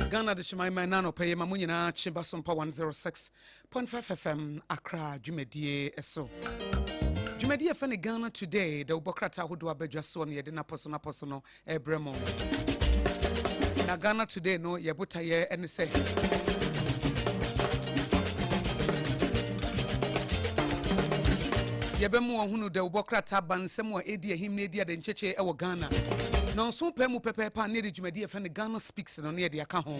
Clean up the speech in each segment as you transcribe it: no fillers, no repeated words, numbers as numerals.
Ghana de hyeman man na anɔpa yi ma mo nyinaa kye ba so mpa 106.5 FM Accra dwumadie so. Dwumadie yɛfrɛ no Ghana Today da wobɔ krataa ahodoɔ abadwa soɔ no yɛde napɔ so napɔ so no ɛbrɛ mo. Na Ghana Today no yɛ botaeɛ ne sɛ yɛbɛmu ɔhunu dawubɔ krataa ba nsɛm a ɛdi ahim na ɛdi adenkyekye ɛwɔ Ghana. Nɔnso pɛ mu pɛpɛɛpɛ a ne yɛde dwumadie yɛfrɛ no Ghana Speaks no ne yɛde aka ho.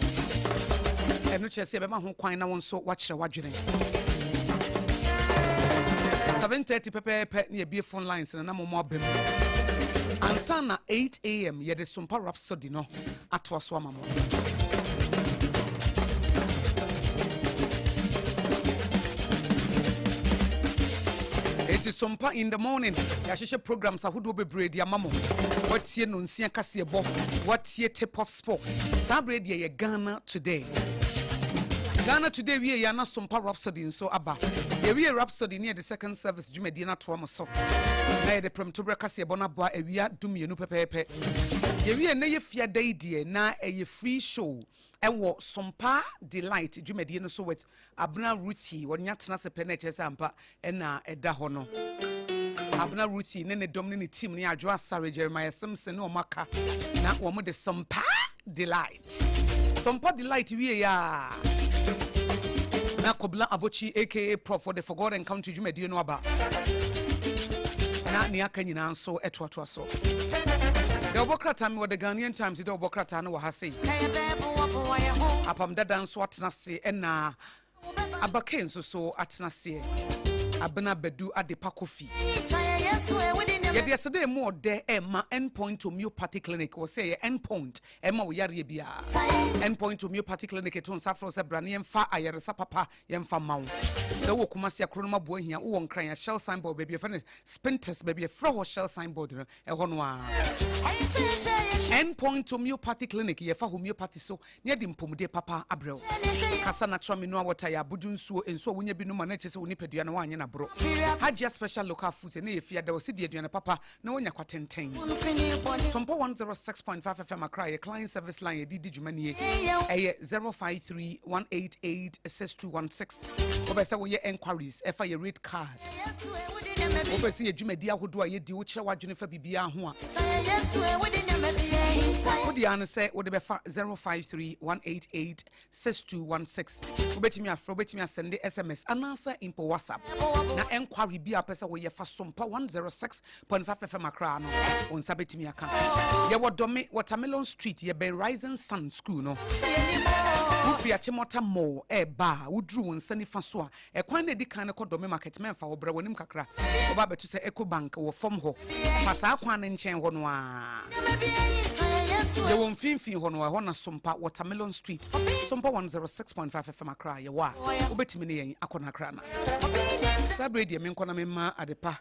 Ɛno kyerɛ sɛ yɛbɛma ho kwan na wo nso woakyerɛ w'adwene. 7:30 pɛpɛɛpɛ ne yɛbie phone lines no na mo aba mu. Ansa na 8 a.m. yɛde Sompa Rhapsody no atoa so ama mo. Eti Sompa in the morning yɛahyehyɛ programs ahodoɔ bebree de ama mo. Watie no nsia kaseɛbɔ, watie tip of sports. Saa berɛ deɛ yɛ Ghana Today. Ghana Today wie yɛ ana Sompa Rhapsody nso aba. Yɛwie Rhapsody ne yɛde second service dwumadie no atoa mo so. Na yɛde prɛmtoberɛ kaseɛbɔ no aboa awia 12 pɛpɛɛpɛ. Yɛwie na yɛ fiada yi deɛ na ɛyɛ free show ɛwɔ Sompa Delight dwumadie no so with Abena Ruthie. Wɔnya tena se pɛ na ɛkyerɛ sɛ ampa ɛna ɛda hɔ no. Abena Ruthie ne ne dɔm ne ne team ne Adwo Asare, Jeremiah Simpson ne wɔn aka na wɔn de Sompa Delight. Sompa Delight wie ya na Kobla Abochi aka Prof for the For God and Country dwumadie no aba na nea aka nyinaa nso ɛtoatoa so. Deɛ wɔbɔ krataa mi wɔ The Ghanaian Times deɛ wɔbɔ krataa no wɔ ha sei. Apam dada nso atena ase ɛna Abake nso so atena aseɛ. Abena Badu Adepa Kofi. Yɛde ɛsɛ dɛ emu ɔdɛ ɛma Endpoint Homeopathy Clinic wɔ sɛ ɛyɛ Endpoint ɛma wo yareɛ biara. Endpoint Homeopathy Clinic to nsa frɛ wo sɛ bra ne yɛmfa ayaresa papa yɛmfa mma wo. Sɛ wowɔ Kumasi Akronom Aboahia, wowɔ Nkran a Shell signboard baabi yɛfrɛ no Spintex baabi yɛfrɛ hɔ Shell signboard no ɛhɔ no ara. Endpoint Homeopathy Clinic yɛfa homeopathy so na yɛde mpɔmuden papa abrɛ wo. Kasa natural mineral water yɛ abodwo nsuo, nsuo a wonya bi nom a na ɛkyerɛ sɛ wo nipadua no woanyɛ no aboro. Hajia Special Local Foods ɛnɛ yɛ fiada, wɔsi di aduane papa na woanya kwatenten. Sompa 106.5 FM Accra yɛ client service line yɛde di dwuma nie, ɛyɛ 053 188 6216. Wopɛ sɛ woyɛ enquiries ɛfa yɛ rate card, wopɛ sɛ yɛ dwumadi ahodoɔ a yɛdi, wokyerɛ w'adwene fa biribiara ho a, wode ano sɛ wode bɛfa 053 188 6216. Wobɛtumi afrɛ, wobɛtumi asɛnde SMS anaasɛ mpo WhatsApp na enquiry bi a wopɛ sɛ woyɛ fa Sompa 106.5 FM Accra no, wo nsa bɛtumi aka. Yɛwɔ Dɔme, Watermelon Street, yɛbɛn Rising Sun School no. Wofiri Achimota Mall ɛɛba a, woduru wo nsa nifa so a, ɛkwan no a ɛdi kan no kɔ Dɔme Market, mɛmfa hɔ, brɛ w'anim kakra, wɔba abɛto sɛ Eco Bank wɔ fam hɔ. Fa saa kwan no nkyɛn hɔ no ara. Yɛwɔ mfimfini hɔ no, ɛhɔ na Sompa, Watermelon Street, Sompa 106.5 FM Accra yɛwɔ a, wobɛtumi ne yɛn akɔ no Accra na. Saa berɛ yi deɛ menkɔ na memma adepa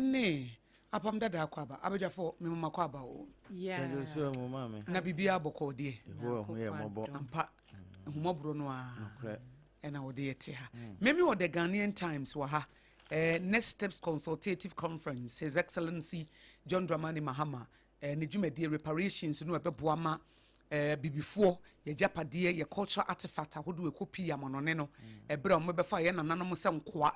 ne apam dada akɔ aba. Abadwafoɔ, memma makɔ aba o. Na biribiara bɔkɔɔ deɛ. Ampa, ahummɔborɔ no ara ɛna wɔde yɛte ha. Meme wɔ The Ghanaian Times wɔ ha. Next Steps Consultative Conference, His Excellency John Dramani Mahama, ne dwumadie reparations no ɛbɛboa ma bibifoɔ yɛgyapadeɛ, yɛ cultural artifact ahodoɔ ɛkɔ pii amanɔne no, ɛberɛ a wɔbɛfa yɛn nananom sɛ nkoa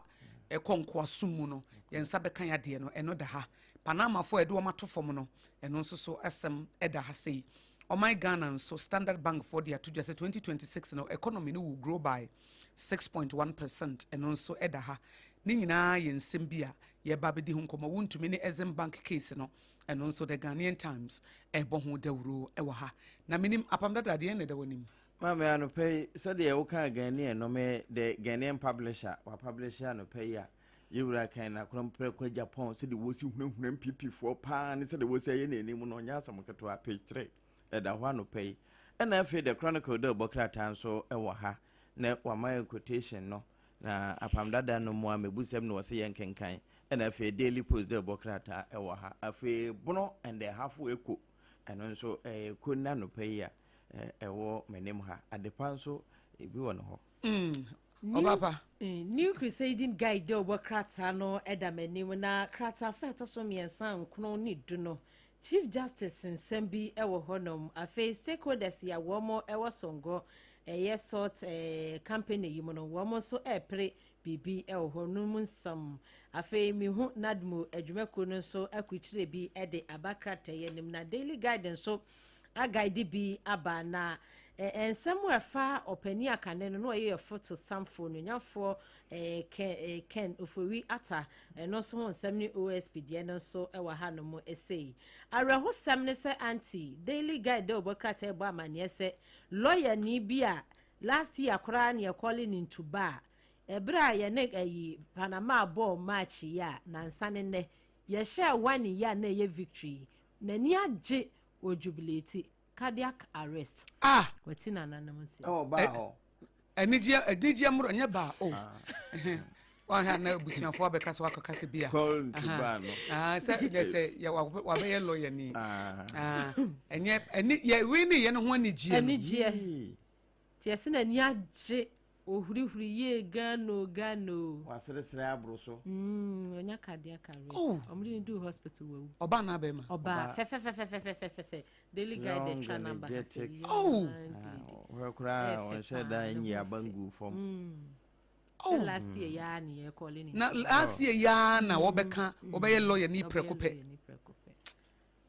ɛkɔ nkoasom mu no, yɛn nsa bɛka yɛ adeɛ no, ɛno da ha. Panamafoɔ a yɛde wɔn ato fam no, ɛno nso so asɛm ɛda ha sei. Ɔman Ghana nso, Standard Bank foɔ de ato dwa sɛ 2026 no economy no will grow by 6.1%, ɛno nso ɛda ha. Ne nyinaa yɛ nsɛm bi a yɛba abɛdi ho nkɔmmɔ. Wontumi ne Exim Bank case no, ɛno nso The Ghanaian Times ɛrebɔ ho dawuro wɔ ha. Na menim Apam Dada, deɛn na ɛda w'anim? Maame, anɔpa yi, sɛdeɛ wokaa Ghanaian no, me The Ghanaian Publisher, wapublishe anɔpa yi a, yɛwura kan na korɔmprɛ kɔ Japan, sɛdeɛ wɔsi hunahuna NPP foɔ paa ne sɛdeɛ wɔsi ayɛ n'anim no, ɔnyɛ asɛm ketewa. Page 3 ɛda hɔ anɔpa yi. Ɛna afei The Chronicle dɛ ɔbɔ krataa nso ɛwɔ ha na wama yɛn quotation no na Apam Dada no mu a mebusɛm na wɔsɛ yɛn kenkan. Ɛna afei Daily Post dɛ ɔbɔ krataa ɛwɔ ha. Afei Bono and the Ahafo Eko, ɛno nso ɛyɛ ko nna anɔpa yi a ɛwɔ m'anim ha. Adepa nso ebi wɔ ne hɔ. Ɔbapa. New Crusading Guide dɛ ɔbɔ krataa no ɛda m'anim, na krataa fa ɛtɔ so 3, 9 ne 10 no, Chief Justice nsɛm bi ɛwɔ hɔnom. Afei stakeholders yi a wɔn ɛwɔ Songɔ ɛyɛ salt company yi mu no, wɔn nso ɛrepere biribi ɛwɔ hɔ no mu nsɛm. Afei mihu NADMO adwumakuo no nso akukyire bi ɛde aba krataa yi anim, na Daily Guide nso aguide bi aba, na nsɛm a ɛfa ɔpanin akane no na ɔyɛ foto samfo no nyafoɔ Ken Ofori Ata, ɛno nso ho nsɛm ne OSP deɛ no nso ɛwɔ ha no mu. Ɛsei awerɛhosɛm ne sɛ, anti Daily Guide dɛ ɔbɔ krataa ɛbɔ amanneɛ sɛ lawyer ni bi a last year koraa ne yɛkɔle ne ntuba a ɛberɛ a yɛne ɛyi Panama bɔɔ match yi a nansa ne nnɛ yɛhyɛ one yi a na ɛyɛ victory, n'ani agye wɔ jubilate, cardiac arrest. Ah! Wɔti nananom nsi. Ɛwɔ baa hɔ. Anigyeɛ, anigyeɛ mmoro nyɛ baa o. Wahwɛ na abusuafoɔ abɛka sɛ wakɔka sɛ bi a Call into bar no. Ah, sɛ nyɛ sɛ yɛ wabɛyɛ lawyer ni. Ah, ɛnyɛ ɛni yɛ wei ne yɛ no ho anigyeɛ no. Anigyeɛ nti yɛsɛ n'ani agye, ohurihuri yie, Ghana o, Ghana o. Waseresere aboro so. Onya cardiac arrest. Oh. Ɔmo de ne du hospital, wawu. Ɔbaa na abɛɛma? Ɔbaa. Ɔbaa. Fɛfɛfɛfɛfɛfɛfɛ. Daily Guide Young, twa namba ha sɛ energetic. Oh. young lady. Wɔhwɛ koraa Ɛyɛ fɛ wɔnhyɛ paa, da ne nyi ho aba fɛ. ngu fam. Oh. Sɛ last year yaa ne yɛ kɔle ne. Na last year yaa na wɔbɛka wɔbɛyɛ lawyer ni Ɔbɛyɛ prɛko pɛ. lawyer ni prɛko pɛ.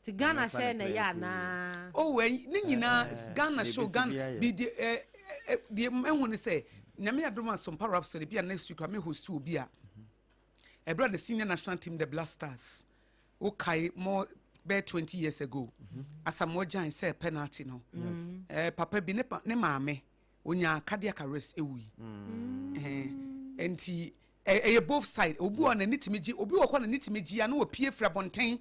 Ti Ghana Ɔmfa hyɛ ne na ɛyɛ prɛnse. anaa? Oh, ne nyinaa Ghana ne show bɛsi Ghana bi ayɛ. bi de ɛ ɛ deɛ ɛhu ne sɛ Nyame adom a Sompa Rhapsody bi a next week a me host obi a ɛberɛ a the senior national team, the Black Stars, wokae more bɛyɛ 20 years ago, Asamoah Gyan sɛ penalty no, papa bi ne maame onya cardiac arrest ewui. Nti ɛyɛ both side. Obi wɔ n'ani tumi gye, obi wɔ kɔ n'ani tumi gye a na wɔpie firi abɔnten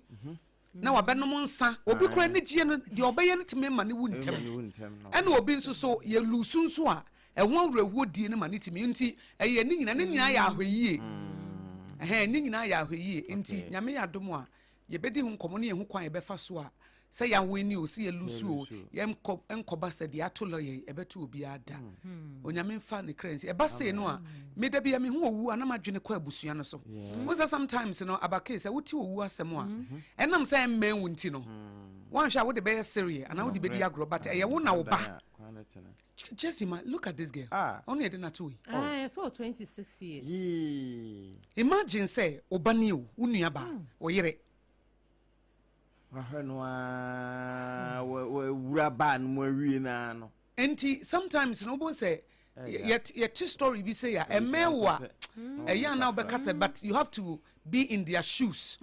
na wabɛnom nsa. Obi kura ne gye no deɛ ɔbɛyɛ no tumi ma ne wu ntɛm. Ne wu ntɛm no. Ɛna obi nso so yɛ lose nso a, ɛho awerɛhoɔ die no ma ne tumi. Nti ɛyɛ ne nyinaa yɛ ahwɛyie. Ɛhɛn, ne nyinaa yɛ ahwɛyie. Nti Nyame yɛ adom a yɛbɛdi ho nkɔmmɔ ne yɛho kwan yɛbɛfa so a sɛ yɛawo ni o, sɛ yɛlose o, Yɛlose o. Yɛnkɔ nkɔba sɛ deɛ ato lawyer yi ɛbɛto obiara da. Onyame mfa ne kra nsi. Ɛba sei no a, meda bia mehu owu a na madwene kɔ abusua no so. Wo sɛ sometimes no abakee sɛ wote owu asɛm a, ɛnam sɛ ɛmmɛn wo nti no, woanhwɛ a wode bɛyɛ sereɛ anaa wode bɛdi agorɔ, but ɛyɛ wo na wo ba. Kwan no tene. Jesse ma look at this girl. Ah. Ɔno yɛde nato yi. Ah, ɛsɛ wɔ 26 years. Yee. Imagine sɛ wo ba ni o, wo nua baa, wo yere. Wahwɛ no aa, wawura baa no mu awie naa no. Nti sometimes no wobɛhu sɛ Ɛya. yɛte story bi sɛ yɛ ɛmɛn wo a, ɛyɛ ana wobɛka sɛ, but you have to be in their shoes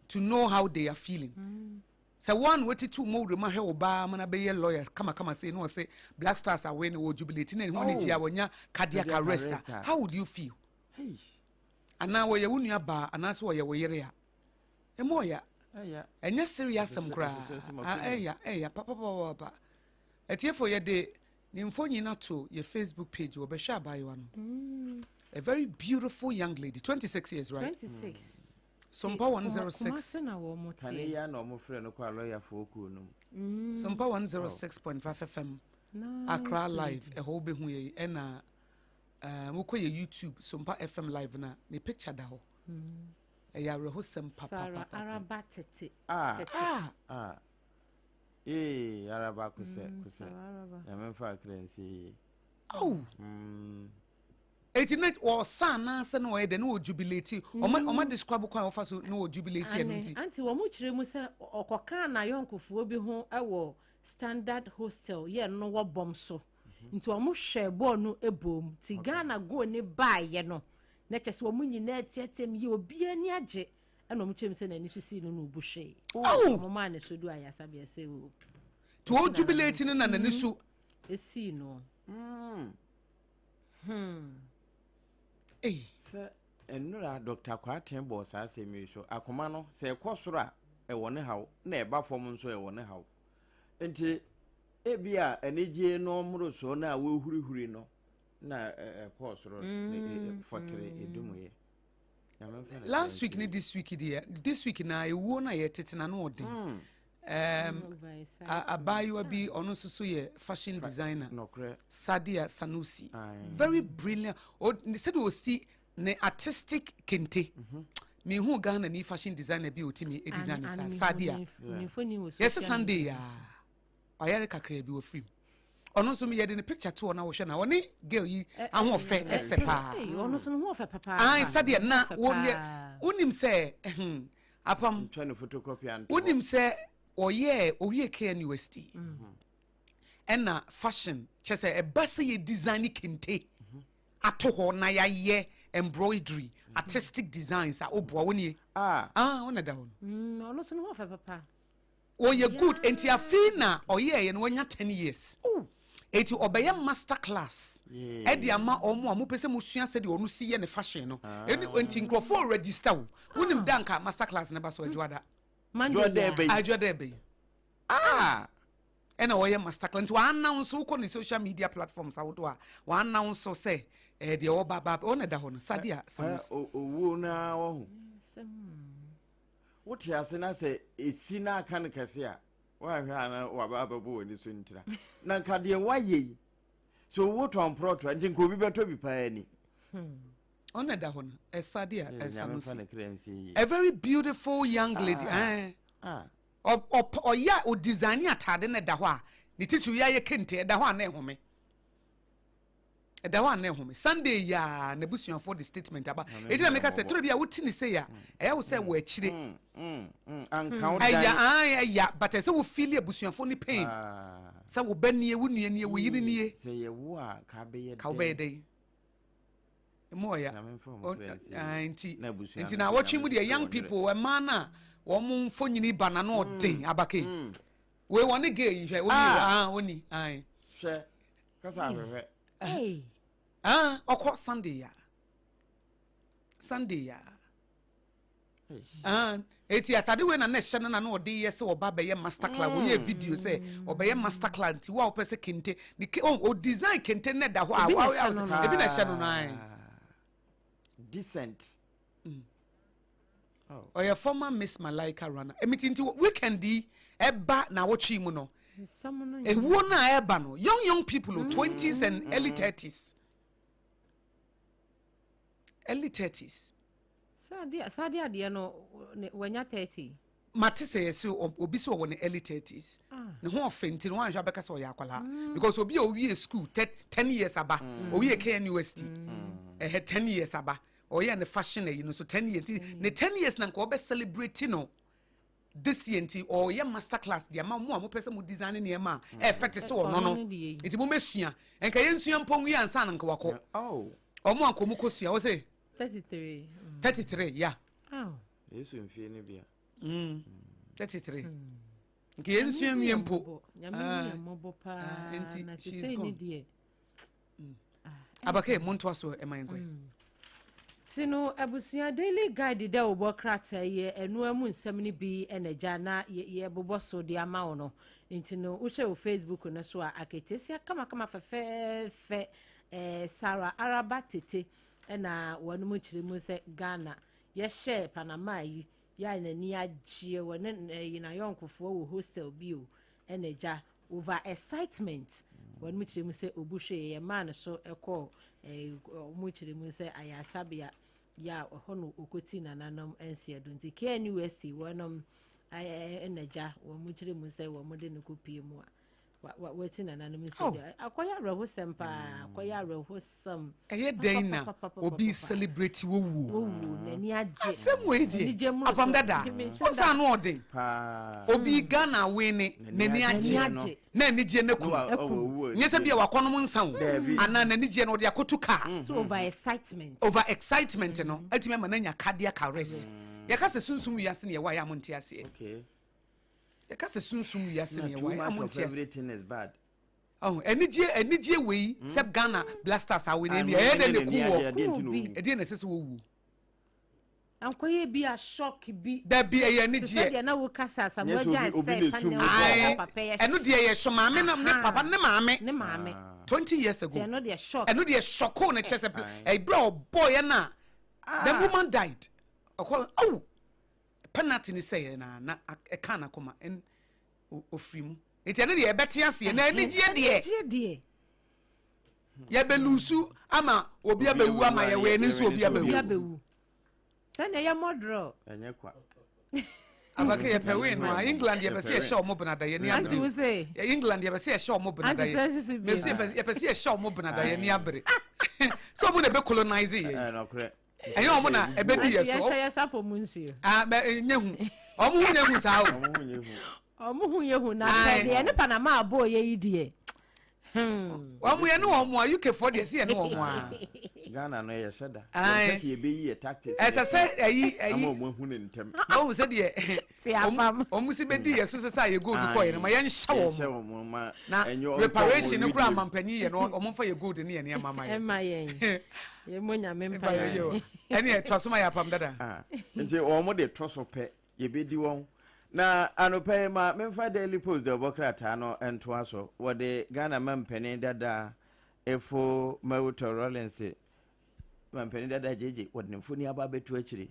to know how they are feeling. Sɛ wɔn na wɔtete wɔn wura mu ahwɛ wo baa ma na bɛyɛ lawyer kamakama sei na wɔsɛ Black Stars away na wɔ jubilate na ɛho ne gye a wɔnya cardiac Cardiac arrest arrest a, a. how would you feel? Hey. Anaa wɔyɛ wo nua baa anaasɛ wɔyɛ wo yere a, ɛmu ɔya. Ɛya. Ɛnyɛ serious asɛm koraa. Ɛhyehyɛ sɛ Ah, makoma. ɛya papapapapa. Ɛtiefo, yɛde ne mfonyin ato yɛ Facebook page, wɔbɛhwɛ abaayewa no, a very beautiful young lady, 26 years, right? 26. Sompa 106. Kumase na wɔn mo Kane teɛ. yi a na ɔmo frɛ no kɔ a lɔyafoɔ kuo no mu. Sompa 106.5 FM Accra live, ɛhɔ wobɛhu yɛ. Ɛna wokɔ yɛ YouTube, Sompa FM live, na ne picture da hɔ. Ɛyɛ awerɛhosɛm Sarah papapapa. Araba Tete. Ah. Tete. Ah. Ah. Ee, araba kosɛ kosɛ. Sarah Araba. Nyame mfa akra nsie yie. Oh. Eti na ɔsa anaasɛ na ɔyɛ dɛ na ɔjubilate? Ɔma describe kwan a wɔfa so na ɔjubilate ɛno nti. Ante wɔn mo kyerɛ mu sɛ ɔkɔkaa n'ayɔnkofoɔ bi ho wɔ Standard Hostel yɛ no wɔ bɔm so, nti wɔn hwɛ bɔɔl no ebom ti Ghana goal ne baayɛ no. Na kyɛ sɛ wɔn nyinaa teateam yi, obiara ani agye. Ɛna wɔn kyerɛ mu sɛ n'ani so sii no na obu hwee. Wɔn maa ne so du ayasabea sɛ o. To o jubilate no na n'ani so. Esii no. Ei. Sɛ nnora Dr. Kwarteng bɔɔ saa asɛm yi so, akoma no, sɛ ɛkɔ soro a, ɛwɔ ne haw, na ɛba fam nso ɛwɔ ne haw. Nti, ebia anigye no mmorosoɔ no a wɔrehurihuri no na ɛkɔɔ soro fɔtere edumuiɛ. Last week ne this week deɛ, this week na ewuo na yɛtete na no ɔden. Abaayewa bi ɔno nso so yɛ fashion designer, Sadia Sanusi, very brilliant. Sɛdeɛ ɔsi ne artistic kente, mehu Ghana ni fashion designer bi ɔtumi design saa. Sadia yɛsɛ Sunday a ɔyare kakra bi wɔ firim, ɔno nso yɛde ne picture to hɔ na wɔhwɛ na ɔne girl yi ahoɔfɛ ɛsɛ paa. Ɔno nso ne ho ɔfɛ papa. Ayi, sɛdeɛ na wonim sɛ apam wonim sɛ ɔyɛ owie KNUST ɛna fashion kyɛ sɛ ɛba sɛ yɛ design kente ato hɔ na yɛayɛ embroidery, artistic designs a ɔboa wo nie. Ah, ɔna da hɔ no. Ɔno nso ne ho ɔfɛ papa. Ɔyɛ good. Nti afei na ɔyɛɛyɛ no wanya 10 years, eti ɔbɛyɛ master class ɛde ama ɔmo a mopɛ sɛ mosua sɛdeɛ ɔno si yɛ ne fashion no. Ɛni nti nkurɔfoɔ register wo. Wonim da nka master class ne ba so? Adwoada. Adwoada ɛbɛyi. Ah, ɛna ɔyɛ master class, nti wɔannounce, wokɔ ne social media platforms ahodoɔ a, wɔannounce sɛ ɛɛ deɛ ɔba ba, ɔna da hɔ no, Sadia Sanusi. Owuo naa wɔ ho, wote ase na sɛ esi na aka no kɛse a, woahwɛ a na waba abɛbɔ w'ani so ntira na nka deɛ woayɛ yi sɛ owuo tɔn prɔtoa nti nka obi bɛtɔ bi paa ni. Ɔna da hɔ no, Sadia Sanusi, a very beautiful young lady. Ɔyɛ a ɔdesign ataade no da hɔ a ne titiri yɛ ayɛ kente ɛda hɔ a na ɛhome ɛda hɔ a na ɛhome. Sunday yaa n'abusuafoɔ de statement aba. Eti na meka sɛ toro bi a wote ne se ya, ɛyɛ wo sɛ wɔ akyire ɛya an ɛya, but ɛsɛ wo feel abusuafoɔ ne pain sɛ wo bɛ nie, wo nua nie, wo yere nie. Sɛ yɛ wo a, ka bɛyɛ. Ka wobɛyɛ dɛn mu ɔya nti na wɔtwe mu deɛ, young people, mmaa no a wɔn mfonyini ba na no ɔden abake wei wɔn ne gay yi, hwɛ oni, ah, oni ayi. Hwɛ kasa ahwehwɛ. Ah, ɔkɔ Sunday ya, Sunday ya. Ah, eti atade wei na na ɛhyɛ no na na ɔde yɛ sɛ ɔba bɛyɛ master class. Wɔyɛ video sɛ ɔbɛyɛ master class, nti wo a wɔpɛ sɛ kente ne ke oh, o design kente ne da hɔ a, ebi na ɛhyɛ no no ayi. Decent. Ɔyɛ former Miss Malaika runner. Emi ti nti weekend yi ɛba na awɔtwe mu no, ewuo no a ɛba no, young young people o, 20s and early 30s, early 30s. Sade adeɛ no wanya 30. Mate sɛ yɛsɛ obi sɛ ɔwɔ ne early 30s, ne ho ɔfɛ nti no wanhwɛ abɛka sɛ ɔyɛ akwalaa, because obi a owie school 10 years aba, owie KNUST ɛhɛ 10 years aba, ɔyɛ ne fashion ayi no so 10 years, nti ne 10 years na nka ɔbɛ celebrate no this year, nti ɔyɛ master class deɛ ama mo a mopɛ sɛ mo design nneɛma a ɛfɛ te sɛ ɔno no. Nti mo mɛsua, nka yɛnsua mpo nwie ansa na nka wakɔ. Ɔmo anka ɔmo kɔ sua wɔ sɛ 33. 33 ya. Yesu mfie no bia. 33, nka yɛnsua nwie mpo. Nti she is gone. Abake montoa so ɛma yɛn kɔ. Ti no abusua, Daily Guide dɛ wobɔ krataa yi, ɛnoa mu nsɛm no bi ɛna gya na yɛbobɔ so de ama wo no. Nti no wohwɛ wo Facebook no so a, aketesia kamakama fɛfɛɛfɛ, Sarah Araba Tete, ɛna wɔn mu kyerɛ mu sɛ Ghana yɛhyɛ Panama yi yɛ a n'ani agyeɛ wɔ ne ɛyi n'ayɔnkofoɔ wɔ hostel bi o, ɛna gya over excitement wɔn mu kyerɛ mu sɛ obu hwee yɛ maa no so ɛkɔ wɔn kyerɛ mu sɛ ayasabea yɛ a ɛhɔ no okoti nananom nseɛ do. Nti KNUST wɔnom ɛna gya wɔn mu kyerɛ mu sɛ wɔn de no kɔ pie mu a. Wakyi nananom nso Oh. bi. Akɔyɛ awerɛhosɛm paa, akɔyɛ awerɛhosɛm. Ɛyɛ dɛn na obi celebrate wɔwuo? Wɔwuo n'ani agye. Asɛm wei Anigye deɛ, mmoro so. Apam Dada, Menhyɛ wosa da. no ɔden. Paa. Obi Ghana wei ne n'ani agye. N'ani agye. Na anigyeɛ no kum. Ɛkum. Nyɛ sɛ bia wakɔnom nsa o. Daabi. Anaa n'anigyeɛ no ɔde akoto kaa. So over excitement. Over excitement no atumi ama no anya cardiac arrest. Yɛka sɛ sunsum wiase ne yɛwɔ a, yɛ a monte aseɛ. Yɛka sɛ sunsum wiase ne Na yɛwɔ too a, yɛ a much of monte aseɛ. everything is bad. Ɔho, anigyeɛ wei sɛ Ghana Black Stars awe ne deɛ, ɛyɛ dɛn na ɛku wɔ? Ɛdeɛ na ɛsɛ sɛ wɔwuo? Ankɔyɛ bi a shock bi. Dabi, ɛyɛ te sɛ anigyeɛ. Deɛ na woka sɛ Asamoah Nyɛ sɛ Gyan obi sɛ na etum panel ne Ae, bɔ papa yɛ. Ɛno deɛ yɛ sɔ maame no ne papa ne maame. Ne maame. 20 years ago. Nti ɛno deɛ shock. Ɛno deɛ shock ne kyɛ sɛ ɛberɛ a ɔbɔɔyɛ no a the woman died, ɔkɔ oh penalty ne sɛ yɛ na ɛka n'akoma ɛn ofiri mu, nti ɛno deɛ yɛbɛte aseɛ. Na anigyeɛ deɛ, anigyeɛ deɛ, yɛbɛlusu ama obi Obi abɛwu abɛwu ama a yɛwɔ ɛni nso obi yɛwɔ obi abɛwu. Abɛwu sɛnea ɛyɛ mɔdorɔ. Ɛnyɛ kwa. Abake, yɛpɛ wei no a, England yɛpɛ sɛ yɛhyɛ ɔmo benada, yɛni Auntie, abere. wo se England yɛpɛ sɛ yɛhyɛ ɔmo benada. Auntie, sɛ sisi bi. Mepɛ sɛ yɛpɛ sɛ yɛhyɛ ɔmo benada, yɛni abere sɛ ɔmo na ɛbɛ colonize yɛ. Ɛnɔkorɛ. Ɛnyɛ ɔmo na ɛbɛdi yɛ Auntie, so. yɛhyɛ yɛ sapo mu nsuo. Ah, bɛ nye hu, ɔmo ho nye hu saa o. Ɔmo ho nyɛ hu. Ɔmo ho yɛ hu na Aye. sɛ deɛ ne Panama abɔ yɛ yi deɛ. Ɔmo yɛ ne wɔn a UK foɔ deɛ si yɛ ne wɔn a. Ghana no yɛhyɛ da. Aye. Yɛmpɛ sɛ yɛbɛyi yɛ tactics. Ɛsɛ sɛ ɛyi ama ɛyi ɔmo ahu ne ntɛm. Ɔmo sɛ deɛ Te apam. Ɔmo si bɛdi yɛ so sɛ sɛ yɛ gold kɔ yɛ no ma yɛnhyɛ Yɛnhyɛ wɔn. wɔn ma Na ɛnyɛ ɔntɔ reparation no wɔn kora video. Amampanyin yɛ no, ɔmo nfa yɛ gold ne yɛ nneɛma ma yɛ. Ɛma yɛn yɛmmɔ Nyame Mpa yɛ yɛ o. mpa. Ɛne ɛtoa so ma yɛ, Apam Dada. Ah, nti wɔn de to so pɛ, yɛbɛdi wɔn. Na anɔpɛ yi ma memfa Daily Post de ɔbɔ krataa no ntoa so. Wɔde Ghana mampanin dada Efo Mawuto Rawlings, mampanin dada gyegye, wɔde ne mfoni aba abɛto akyire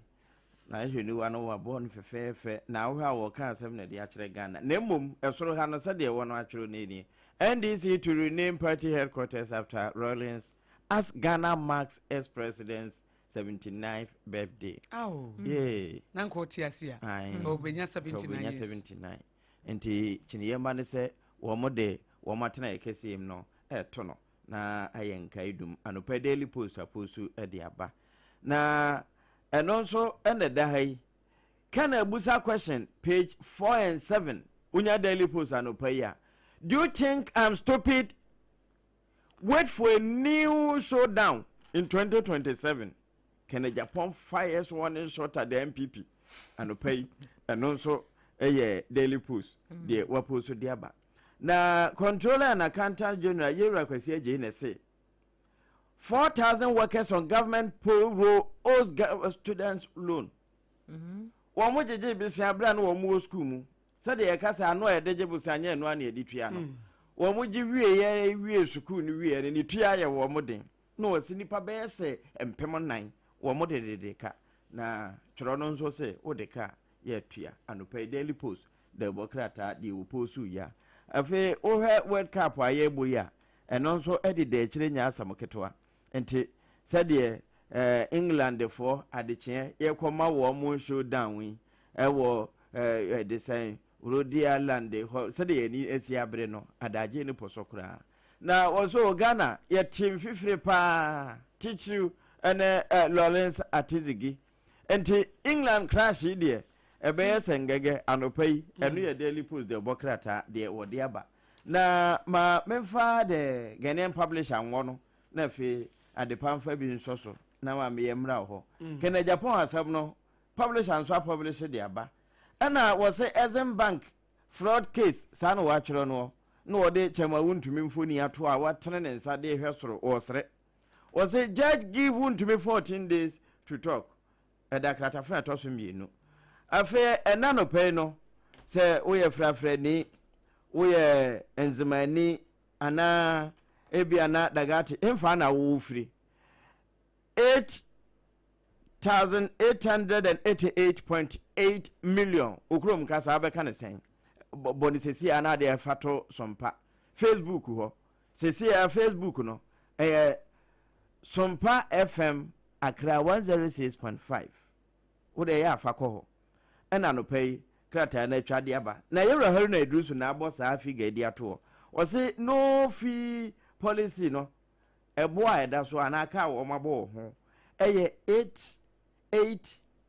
na ahwɛ niwa no wabɔ no fɛfɛɛfɛ na ahohɔ a wɔka asɛm na ɛde akyerɛ Ghana. Na mmom ɛsoro ha no, sɛdeɛ ɛwɔ no atwerɛ no nie: NDC to rename party headquarters after Rawlings as Ghana marks ex-president's 79th birthday. Awo. Yeah. Na nka ɔte ase a Aye. ɔbɛnya 79 Ɔbɛnya years. 79, nti kyiniiɛ mma ne sɛ wɔn de wɔn atena yɛ kɛseɛ mu no ɛɛto no na ayɛ nkae dum. Anɔpɛ Daily Post aposu de aba na ɛno nso ɛna ɛda ha yi. Ken abusa question, page 4 and 7. Wonya Daily Post anɔpa yi a, "Do you think I'm stupid? Wait for a new showdown in 2027." Ken Agyapong fires warning shot at the NPP anɔpa yi. Ɛno nso ɛyɛ Daily Post deɛ wapost de aba. Na Controller and Accountant General Yewura Kwasi Agyei na ɛse 4,000 workers on government payroll owes students loan. Wɔn mo gyegye besia abira no, wɔn mo wɔ sukuu mu, sɛdeɛ yɛka sɛ ano a yɛde gye bosia nyɛ ɛno a na yɛde tua no. Wɔn mo gye wie yɛ wie sukuu no wie no, ne tua yɛ wɔn mo den na wɔsi nipa bɛyɛ sɛ 4000 wɔn mo de dede ka. Na twerɛ no nso sɛ wode ka yɛtua. Anɔpa yi Daily Post da ɛbɔ krataa deɛ wɔ post yi a. Afei wohwɛ World Cup a yɛrebɔ yi a, ɛno nso de da akyire nya asɛm ketewa. Nti sɛdeɛ Englandfoɔ adekyeɛ yɛkɔma wɔn mo showdown yi ɛwɔ ɛde sɛn Rhode Island hɔ, sɛdeɛ yɛni asi abere no adagye ne pɔ so koraa na wɔso Ghana yɛte mfifire paa, titiriw ɛne Lawrence Atizigi. Nti England crash yi deɛ ɛbɛyɛ sɛ ngɛgɛ. Anɔpa yi ɛno yɛ Daily Post deɛ ɔbɔ krataa deɛ wɔde aba. Na ma memfa the Ghanaian Publisher nwɔ no na afei adepa mfa bi nsɔ so na ma meyɛ mmra wɔ hɔ. Ken Agyapong asɛm no, publisher nso apublish de aba. Ɛna wɔsɛ Exim Bank fraud case, saa na wɔatwerɛ no na wɔde Chairman Wontumi mfoni ato a watene ne nsa de hwɛ soro wɔsere. Wɔsɛ judge give Wontumi 14 days to talk. Ɛda kratafo a ɛtɔ so mmienu. Afei ɛna nɔpɛ yi no, sɛ woyɛ frafrani, woyɛ nzemani anaa ebia na dagate mfa na wowɔ firi, 8,888.8 million okurom kasa abɛka ne sɛn bɔ ne sɛsi a na adeɛ ɛfa to Sompa Facebook hɔ sɛsi a. Facebook no ɛyɛ Sompa FM Accra 106.5. Wode ɛyɛ afa kɔ hɔ. Ɛna anɔpa yi krataa no atwa de aba na yɛwura Haruna Iddrisu na abɔ saa figure di ato hɔ. Wɔse no fee policy no, ɛboɔ a ɛda so anaa ka a wɔn abɔ wɔ ho ɛyɛ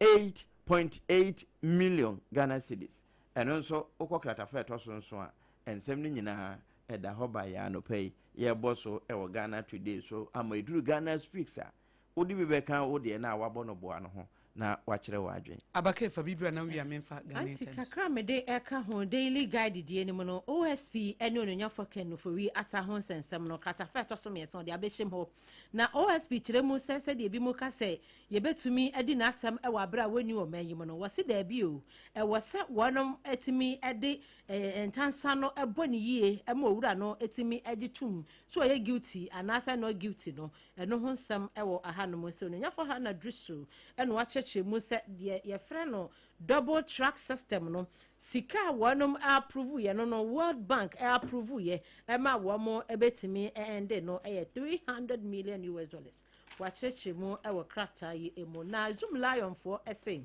888.8 million Ghana cedis. Ɛno nso wokɔ kratafa a ɛtɔ so nson a, nsɛm no nyinaa ɛda hɔ ba yɛn anɔpa yi. Yɛrebɔ so wɔ Ghana Today so ama ɛduru Ghana Speaks a, wode bi bɛka wo deɛ no a woabɔ no boa no ho na woakyerɛ w'adwene. Abakɛ fa bi bra na wie a memfa Ghanaian Aunty, Times. kakra a mede reka ho Daily Guide deɛ no mu no, OSP ne Onuonyamfoɔ Ken Ofori Atta ho nsɛnsɛm no, kratafa a ɛtɔ so mmiɛnsa wɔde abɛhyɛm hɔ. Na OSP kyerɛ mu sɛ sɛdeɛ ebinom ka sɛ yɛbɛtumi adi n'asɛm wɔ aberɛ a wɔnni ɔman yi mu no, wɔse daabi o, ɛwɔ sɛ wɔnom tumi de ntansa no bɔ no yie ma owura no tumi gye tom sɛ ɔyɛ guilty anaasɛ not guilty no. Ɛno ho nsɛm wɔ ahanom. Sɛ Onuonyafo Hannah Drisu na wakyerɛkyerɛ mu sɛ deɛ yɛfrɛ no double track system no, sika a wɔnom approve yɛ no no World Bank approve yɛ ma wɔn bɛtumi ɛnde no yɛ 300 million US dollars. Wakyerɛkyerɛ mu wɔ krataa yi mu. Na Zoom Lion foɔ se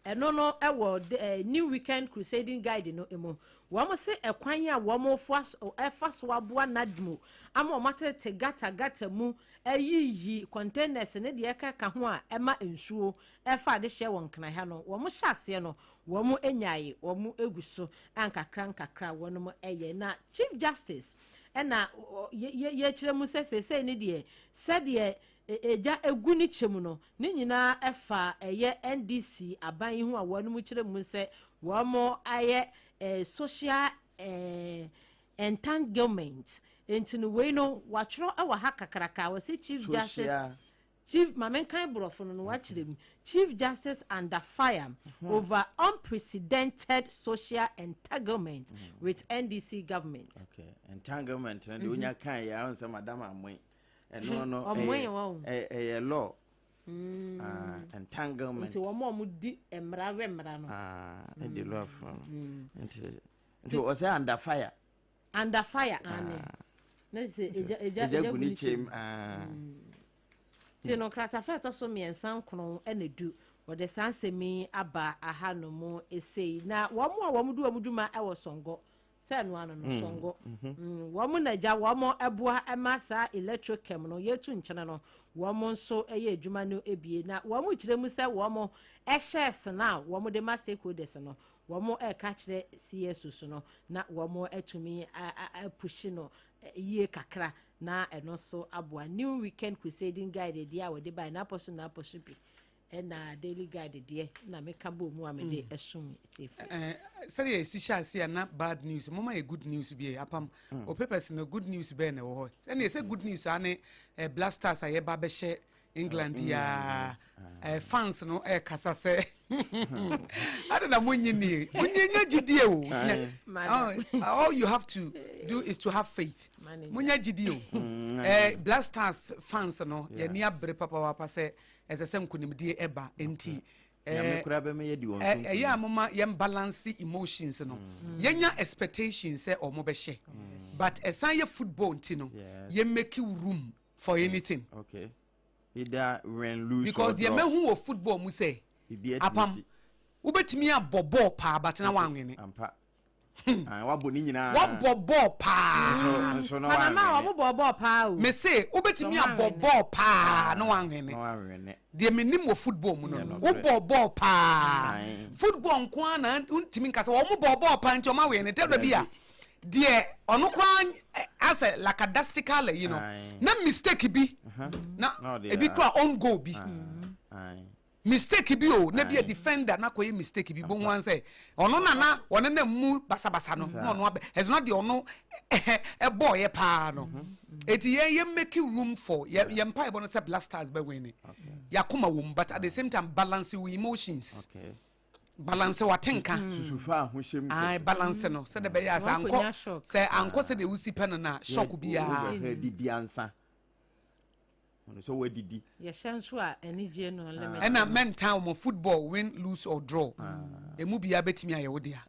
Ɛno no wɔ The New Weekend Crusading Guide no mu. Wɔn se ɛkwan a wɔn foa so ɛfa so aboa NADMO ama wɔn atete gata gata mu ayiyi containers ne deɛ ɛkeka ho a ɛma nsuo ɛfa adehyeɛ wɔ Nkran ha no, wɔn hyɛ aseɛ no wɔn nyae, wɔn egu so a nkakra nkakra wɔn ɛyɛ. Na Chief Justice ɛna yɛkyerɛ mu sɛ seesei ne deɛ sɛdeɛ Egya egu ne kyɛ mu no, ne nyinaa fa ɛyɛ NDC aban yi ho a wɔnom kyerɛ mu sɛ wɔn ayɛ social entanglement. Nti no wei no watwerɛ wɔ ha kakraka, wɔse Chief Justice Chief, ma menkan borɔfo no no wakyerɛ mu, Chief Justice under fire over unprecedented social entanglement with NDC government. Okay, entanglement no deɛ wonya kan yɛ ahun sɛ madam amoe. Ɛno no ɛyɛ ɛyɛ law. Mm. Ah, entanglement. Nti wɔn a wɔn di mmara wɛ mmara no. Ah, ɛdi mm. law fún no. Mm. Nti nti ɔsɛ under fire. Under fire ane. Ah. Na sɛ egya egya egya gu ne kyɛm. Ah. Mm. Ti no kratafa ɛtɔ so mmiɛnsa nkron ɛna du wɔde saa nsɛm yi aba aha no mu esei na wɔn a wɔn di wɔn dwuma ɛwɔ sɔngɔ. Sɛ ɛno ano no, sɔngɔ. Wɔn na gya wɔn boa ma saa electrochem no, yɛtu nkyene no, wɔn nso yɛ adwuma no bie. Na wɔn kyerɛ mu sɛ wɔn shares no a wɔn de ma stakeholders no, wɔn reka kyerɛ CSOs no na wɔn atumi apushi no yie kakra na ɛno nso aboa. New Weekend Crusading Guide deɛ a wɔde bae, n'apɔ so n'apɔ so bi. Ɛna Daily Guide deɛ na meka bɔɔ mu a mede mm. ɛsom tiefo. Sɛdeɛ ɛsi hyɛ ase a na bad news moma yɛ good news bi apam mm. o papers no good news bɛɛ na ɛwɔ hɔ sɛdeɛ ɛsɛ good news a ne eh, Black Stars a yɛba bɛhyɛ England mm. yaa eh, fans no ɛkasa sɛ ade na monye nie monye nya gyidie o oh, all you have to do is to have faith monya gyidie o mm. eh, Black Stars fans no yɛni abere papaapa sɛ Ɛsɛ sɛ nkonimdie ba nti ɛyɛ a moma yɛn balance emotions no mm. yɛnya expectation sɛ ɔmo bɛhyɛ mm. but ɛsan yɛ football nti no yɛ make room for mm. anything. Okay. Either win, lose because or deɛ draw. Mehu wɔ football mu sɛ apam wobɛtumi abɔ bɔɔl paa but na wanwene. Ampa. Ah, wabɔ ne nyinaa. Wabɔ bɔɔl paa. Nso na Panama wanwene. wɔn bɔ bɔɔl paa o. Mese wobɛtumi Na abɔ wanwene. bɔɔl paa na wanwene. Na wanwene. Deɛ menim wɔ football mu no Yɛ no, nokorɛ. wobɔ bɔɔl paa. Ae. Football nko ara na wontumi nka sɛ wɔn bɔɔ bɔɔl paa nti wɔn awene. Dɛbɛ bi a Dabi. deɛ ɔno koraa asɛ lackadaisical yi no Ae. na mistake bi na Na ɔde ebi a- koraa on goal bi. Ae. Mistake bi o, na bi a defender na kɔyɛ mistake bi, bohu an sɛ ɔno na na ɔne na mu basabasa no, na ɔno abɛ, ɛsɛ na deɛ ɔno ɛbɔɔyɛ paa no. Eti yɛn yɛ make room for yɛ yɛ mpaebɔ no sɛ Black Stars bɛ win. Yakoma wɔ mu, but at the same time balance wo emotions. Balance watenka. Susufa ahohyɛ mu. Aye, balance no sɛ de bɛyɛ sɛ ankɔ sɛ ankɔ sɛ de wusi pɛ no na shock biara. Didi ansa. Ɔno sɛ wadidi. Yɛhyɛ nso a anigyeɛ no unlimited. Ɛna mɛntan wɔn football win lose or draw. Emu biara bɛtumi ayɛ wo dea.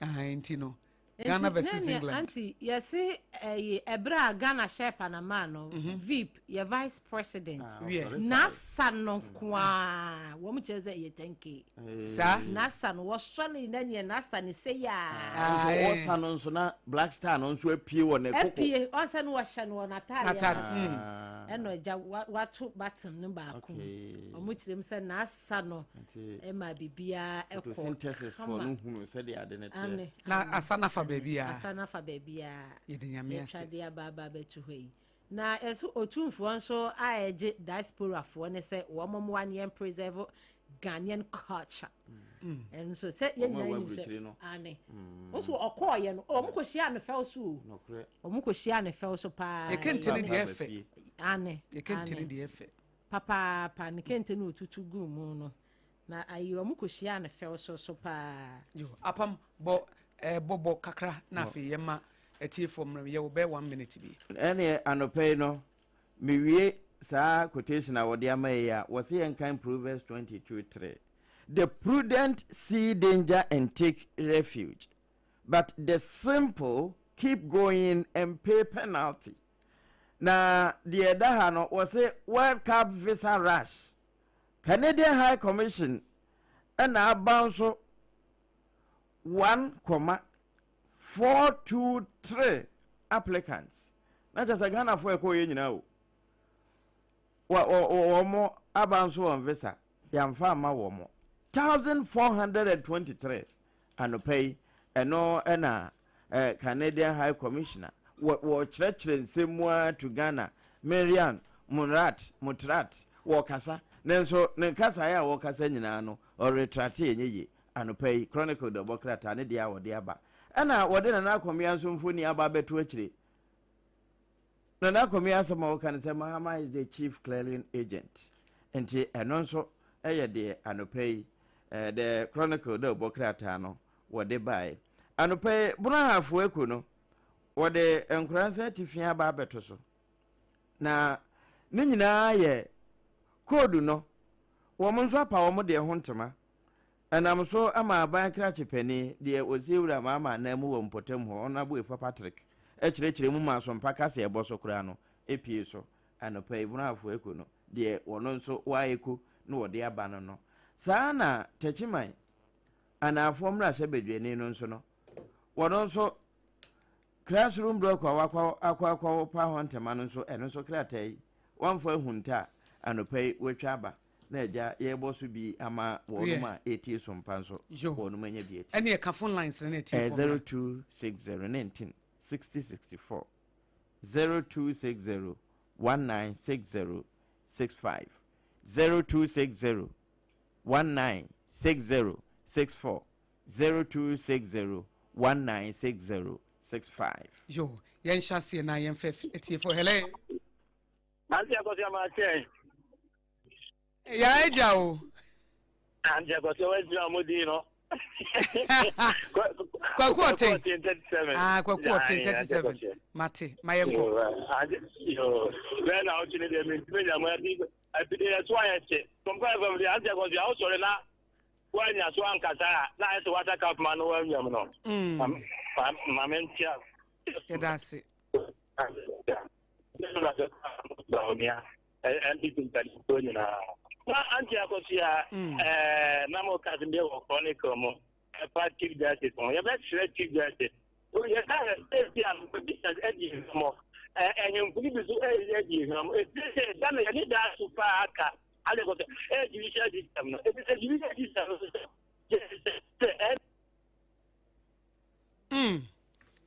Nti no. Ghana versus England. Aunty, yɛse ɛyi ɛberɛ a Ghana hyɛ Panama no, VP, yɛ vice president, Ah, Wiɛ. ɔsɔre NASA no nko ara, wɔn kyerɛ sɛ ɛyɛ 10K. Saa? NASA no, wɔsɔre na neɛ NASA ne sɛ yaa. Ah, Nso eh. ɔsa no nso na Black Star no nso apue wɔ ne koko. Apue, ɔsɛ no wɔhyɛ no wɔ n'ataare N'ataare, ase. Ah, Ɛna ɔgya wato button no baako mu. okay. Wɔn kyerɛ mu sɛ NASA no Nti ɛma biribiara ɛkɔ photosynthesis foɔ kama. no hunu sɛdeɛ ade no teɛ. Ane, Na ane, asa nafa ane. baabi a. Asa nafa baabi a. Yɛde Nyame ase. Yɛtwa de aba aba abɛto hɔ yi. Na ɛso otumfoɔ nso a ɛgye diasporafoɔ ne sɛ wɔn mmoa ne yɛn preserve Ghanaian culture. Ɛno nso sɛ yɛn Wɔn a nyinaa ɛwɔ nim sɛ aburokyire no. ane. Nso ɔkɔɔyɛ no, wɔn kɔhyia no fɛw so o. Nokorɛ. Wɔn kɔhyia no fɛw so paa. Yɛ kente ne deɛ ɛfɛ. Fie. Ane. Yɛ kente ne ane. deɛ ɛfɛ. Papaapa ne kente no otutu gu mu no. Na ayi wɔn kɔhyia no fɛw so so paa. Yo, apam bɔ bɔbɔ kakra na afei yɛma atiefoɔ mmerɛ yɛwɔ bɛyɛ 1 minute bi. Ɛne anɔpa yi no, mewie saa quotation a wɔde ama yi a, wɔse yɛnkan Proverbs 22:3. The prudent see danger and take refuge, but the simple keep going and pay penalty. Na deɛ ɛda ha no, wɔse World Cup visa rush. Canadian High Commission ɛna aba nso 1,423 applicants. Na kyerɛ sɛ Ghanafoɔ ɛkɔɔ yɛ nyinaa o. Wɔn mo aba nso wɔn visa yɛamfa ama wɔn mo 1423 anɔpa yi. Ɛno ɛna Canadian High Commissioner wɔkyerɛkyerɛ nsɛm mu ara to Ghana Marian Munrat Mutrat wɔkasa, nanso ne nkasaeɛ a wɔkasa nyinaa no ɔretrate ɛnyɛ yie. Anɔpa yi Chronicle de ɔbɔ krataa ne deɛ a wɔde aba ɛna wɔde Nana Akɔmea nso mfoni aba abɛto akyire. Nana Akɔmea asɛm a wɔka no sɛ Mahama is the chief clearing agent, nti ɛno nso ɛyɛ deɛ anɔpa yi the Chronicle de ɔbɔ krataa no wɔde baeɛ. Anɔpa yi Bono Ahafo Eko no wɔde nkoransa atifi aba abɛto so, na ne nyinaa yɛ koodu no wɔn nso apa wɔn deɛ ho ntoma ɛnam so ama aban krakye panin deɛ wɔsi wura maama anan mu wɔ mpɔtam hɔ Honourable Efa Patrick ɛkyerɛkyerɛ mu ma asompa kasa ɛbɔ so koraa no epie so. Anɔpa yi Bono Ahafo Eko no deɛ wɔn nso wɔayɛko na wɔde aba no no saa na Tɛkyiman anaafoɔ mmarahyɛbadwani no nso no wɔn nso classroom block a wakɔ akɔ akɔ pa ho ntoma no nso ɛno nso krataa yi wɔmfa ahunta a anɔpa yi wɔatwa aba na agya yɛrebɔ so bi ama wɔnom a ɛtie so mpa nso wɔnom anya bi ati. Ɛne ɛka phone lines no na ɛtie phone. 0260 19 60 64, 0260 1960 65, 0260 1960 64, 0260 1960 65. Yo, yɛnhyɛ aseɛ na yɛmfa atiefoɔ. Hello. Auntie Akosua ma kyɛn. Yɛ agya o. Auntie Akosua wa gyina mo din no. Kwaku Ɔten. Ah, Kwaku Ɔten 37. Mate, ma yɛnkɔ. Yo, bɛɛ na ɔtwe ne deɛ mentumi nya mo abi afide yɛ so ayɛ kye. Kɔmkɔ FM deɛ Auntie Akosua wosɔre na woanya so ankasa a na ayɛ sɛ wasa cup ma no woanyam no. Ma mentia. Yɛda ase. NPP mpanimfoɔ nyinaa. Na Auntie Akosua, na mo ka sɛ wɔ Chronicle mu ɛfa Chief Justice ho. Yɛbɛkyerɛ Chief Justice. Yɛka sɛ a business adi nhwamɔ. Ɛhemfo no bi so ɛyɛ adi nhwamɔ. Ɛfiri sɛ da no yɛne daa so paa aka Auntie Akosua ɛyɛ judicial system no. Ɛfiri sɛ judicial system no sɛ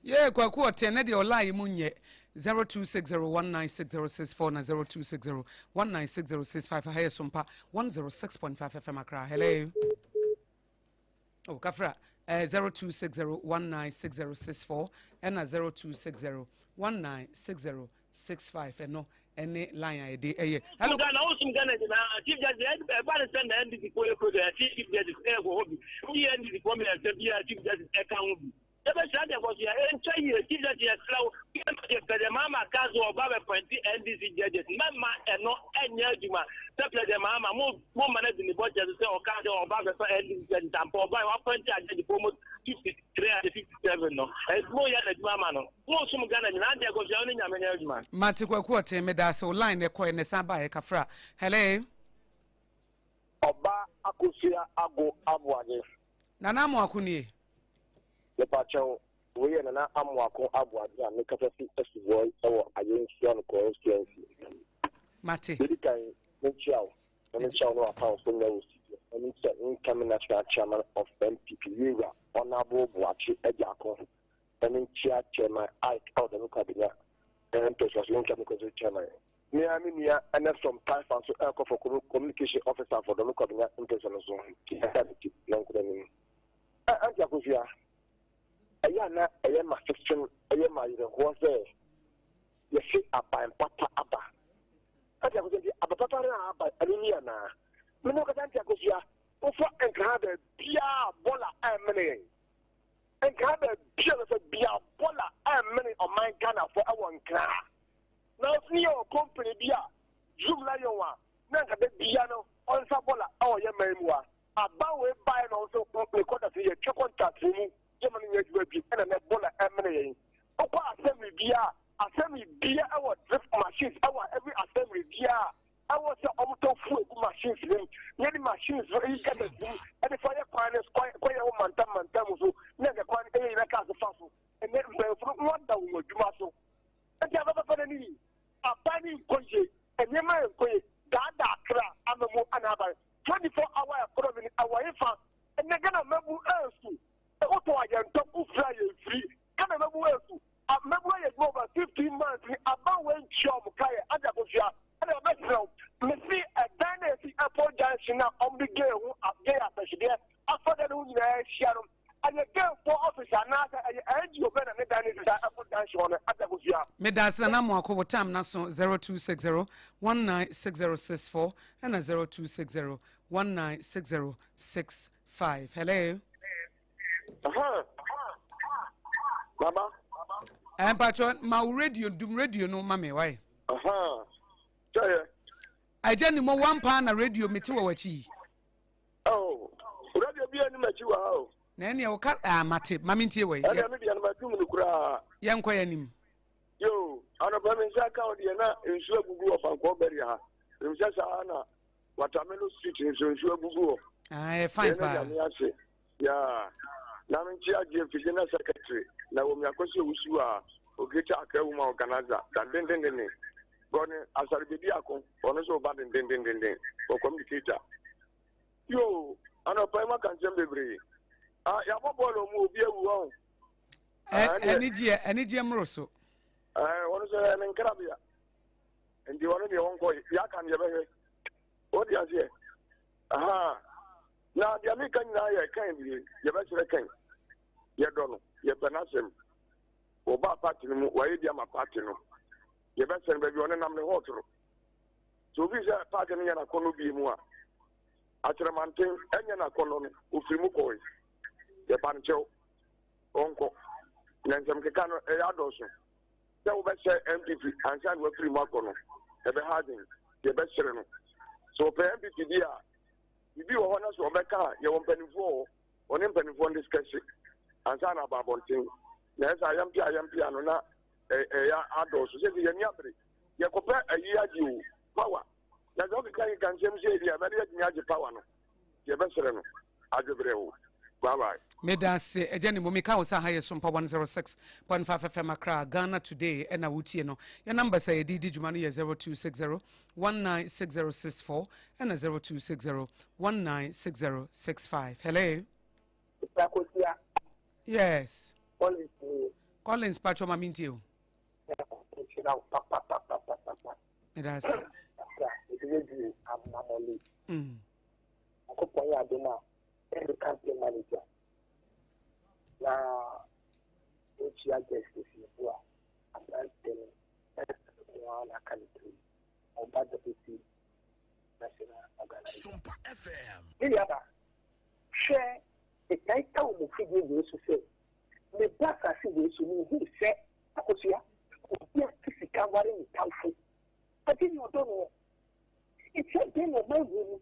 Yee, Kwaku Ɔten ne deɛ ɔlaa yi mu nyɛ 0260196064 na 0260196065. Ha yɛ Sompa 106.5 FM Accra. Hello. Oh, kafra. 0260196064 ɛna 0260196065 ɛno ɛne line a yɛde ɛyɛ. Hello. Ghana wosum Ghana nyinaa Chief Justice ɛba ne sɛ na NDC foɔ yɛ program Chief Justice ɛkɔ hɔ bi woyɛ NDC foɔ mmiɛnsa bi a Chief Justice ɛka ho bi. Yɛbɛhyira deɛ kɔ so yɛ ɛntwa yie. Chief Justice yɛsrɛ wo mɛma deɛ President Mahama ka so ɔba bɛ appoint NDC judges mɛma ɛno ɛnyɛ adwuma sɛ President Mahama mo mo ma no adi ne bɔhyɛ so sɛ ɔka sɛ ɔba bɛfa NDC judges ampa ɔba yɛ appoint a judge fo mo 53 and 57 no ɛnti mo yɛ n'adwuma ama no mo som Ghana nyinaa deɛ kɔ so yɛ wo ne Nyame nyɛ adwuma. Mate Kwaku Ɔten medaase wo line no ɛkɔɛ na ɛsan baeɛ kafra hello. Ɔba Akosua Ago Aboagye. Nana Amoako nie. Mepakyɛw, wei yɛ Nana Amoako Aboagye a mekasa fi Asuboy wɔ Ayensuano constituency. Mate. Deɛ edi kan, menkyia wo, na menkyia wo ne w'apamfo nyinaa wɔ studio, na menkyia incoming national chairman of NPP, Yewura Honourable Boakye Agyarko, na menkyia Chairman Ike a ɔda me Kwabenya mpɛsoa so, incoming constituency chairman. Me ara me nua Enerson Taifa nso rekɔ for communication officer for Dɔme Kwabenya mpɛsoa no so, nti ɛda ne ti na nkɔ n'anim. Ɛ Auntie Akosua, ɛyɛ a na ɛyɛ m'asefem, ɛyɛ m'ayerɛhoɔ sɛ yɛse aban papa aba. Auntie Akosua, nti aba papa no a aba, ɛno ni anaa? Me ne wo kasa Auntie Akosua, wofa Nkran ha baabiara a bɔla ɛmmene yɛn. Nkran ha baabiara bɛfa biara bɔla ɛmmene ɔman Ghanafoɔ ɛwɔ Nkran ha. Nanso ne yɛwɔ company bi a Zoom Lion a na nka da biara no ɔnsa bɔla ɛwɔ yɛn man mu ha. Aban wei baeɛ na ɔnso ne contract no yɛtwa contract no mu yɛma no nyɛ adwuma bio ɛna nɛ bɔla ɛmene yɛn. Wokɔ assembly biara assembly biara ɛwɔ drip machines ɛwɔ every assembly biara ɛwɔ sɛ ɔmotɔ fuel gu machines no mu na yɛde machines no ɛyi gutters no mu ɛde fa yɛ kwan no kwan kwan yɛ wɔ mantam mantam so na nka kwan no ɛyɛ yɛn cars fa so. Ɛnɛ mpanyinfo no wɔada wɔn adwuma so. Enti aba papa no ni, aba no nkɔ yie, nneɛma nkɔ yie, daadaa kra ama mu ana aba 24 hour economy no ɛwɔ hefa? Ɛnɛ Ghana mmabu ɛresu, wotɔ a yɛntɔ, wofiri a yɛmfiri. Ghana mmabu ɛresu, mmabu ayɛ adwuma over 15 months ni, aban wei ntua wɔn ka yɛ, Ade Akosua, ɛna yɛbɛsrɛ wo, mese ɛdan no a ɛsi Airport Junction no a wɔde gay ho, gay apɛhyedeɛ afa dan no ho nyinaa ahyia no, Ɛyɛ Gayfoɔ office anaasɛ ɛyɛ NGO bɛn na ne dan no si saa ɛkɔ junction hɔ no Agya Kosua? Medaase Nana Amoako wo time no aso 0260 196064 ɛna 0260 196065 hello. Aha. Baba. Eh, mpatsɔ ma wo radio dum radio no ma me wae. Aha. Sɛ yɛ. Agya ni mo wampa na radio mete wɔ w'akyi yi. Oh, radio bi anim akyi wɔ ha o. Na ɛnneɛ wo ka ah mate ma mentie wɔ yi. Ɛnneɛ me deɛ no matum no koraa. Yɛnkɔ yɛn anim. Yo, anɔpa me nsa ka wo deɛ na nsuo agugu wɔ Fankɔɔ bɛria ha. Menim sɛ saa na Watermelon Street nso nsuo agugu hɔ. Ah, ɛyɛ fine paa. Yɛn nyame ase. Yeah. Na menkyia GFP General Secretary na wɔ Miakosi Owusu a Greater Accra Woman Organizer dandendendene. Gɔne Asare Bediako ɔno nso ɔba dendendendenden wɔ communicator. Yoo, anɔpa yi maka nsɛm bebree. Ah, yɛabɔ bɔɔl ɔmu obi awu ɔn. Anigyeɛ, anigyeɛ mmoro so. Ɛɛ, wɔn nso ɛyɛ ne nkrabea. Nti wɔn deɛ wɔn kɔ, yɛaka no yɛbɛhwɛ. Wɔde aseɛ. Aha. Na deɛ meka nyinaa yɛ kan bie, yɛbɛkyerɛ kan. Yɛdɔ no, yɛpɛ n'asɛm. Wɔbaa party no mu, wɔayɛ bi ama party no. Yɛbɛsɛ no baabi ɔne nam ne hɔ toro. Sɛ obi sɛ paake no nyɛ n'akɔnnɔ bie mu a, akyerɛmanten ɛnyɛ n'akɔnnɔ no, ofiri mu kɔe. Yɛpa no kyɛw, ɔnkɔ. Na nsɛm keka no ɛyɛ adɔɔso. Sɛ wobɛhyɛ NPP ansa na wafiri mu akɔ no, ɛbɛha adwene. Yɛbɛsrɛ no. Sɛ ɔpɛ NPP di a, biribi wɔ hɔ na sɛ ɔbɛka a, yɛwɔ mpanimfoɔ wɔ hɔ. Ɔne mpanimfoɔ no discuss ansa na aba abɔnten. Na ɛsɛ ayɛmpea ayɛmpea no na ɛyɛ adɔɔso. Sɛ sɛ yɛn ani abere. Yɛkɔpɛ ayi agye o, power. Na sɛ wokeka keka nsɛm sei deɛ, ɛbɛde atumi agye power no. Yɛbɛsrɛ no, adwebrɛ o. Bye bye. Meda ase agya ne meka wo sɛ ha yɛ Sompa 106.5 FM Accra, Ghana Today ɛna wotie no. Yɛ numbers a yɛde di dwuma no yɛ 0260 196064 ɛna 0260 196065. Hello. Kosia. Yes. Collins ni. Collins patro ma mintie o. Nyankopɔn nhyira wo papapapapapa. Meda ase. Kakra, mede waduru amamɔle. Nyankopɔn yɛ adom a, ɛne campaign manager. Na mekyia Justice Yeboah, aberante no, ɛho ara na aka ne tiri. Ɔba deputy national organizer. Sompa FM. Me nuaba, hwɛ, metae ka wɔ mo fidie wei so sɛ, Meba asase wei so, menhuu sɛ, Akosua, obi ate sika ware ne tamfo. Agye nea ɔdɔ noɔ. Nti adɛn na ɔman wei mu,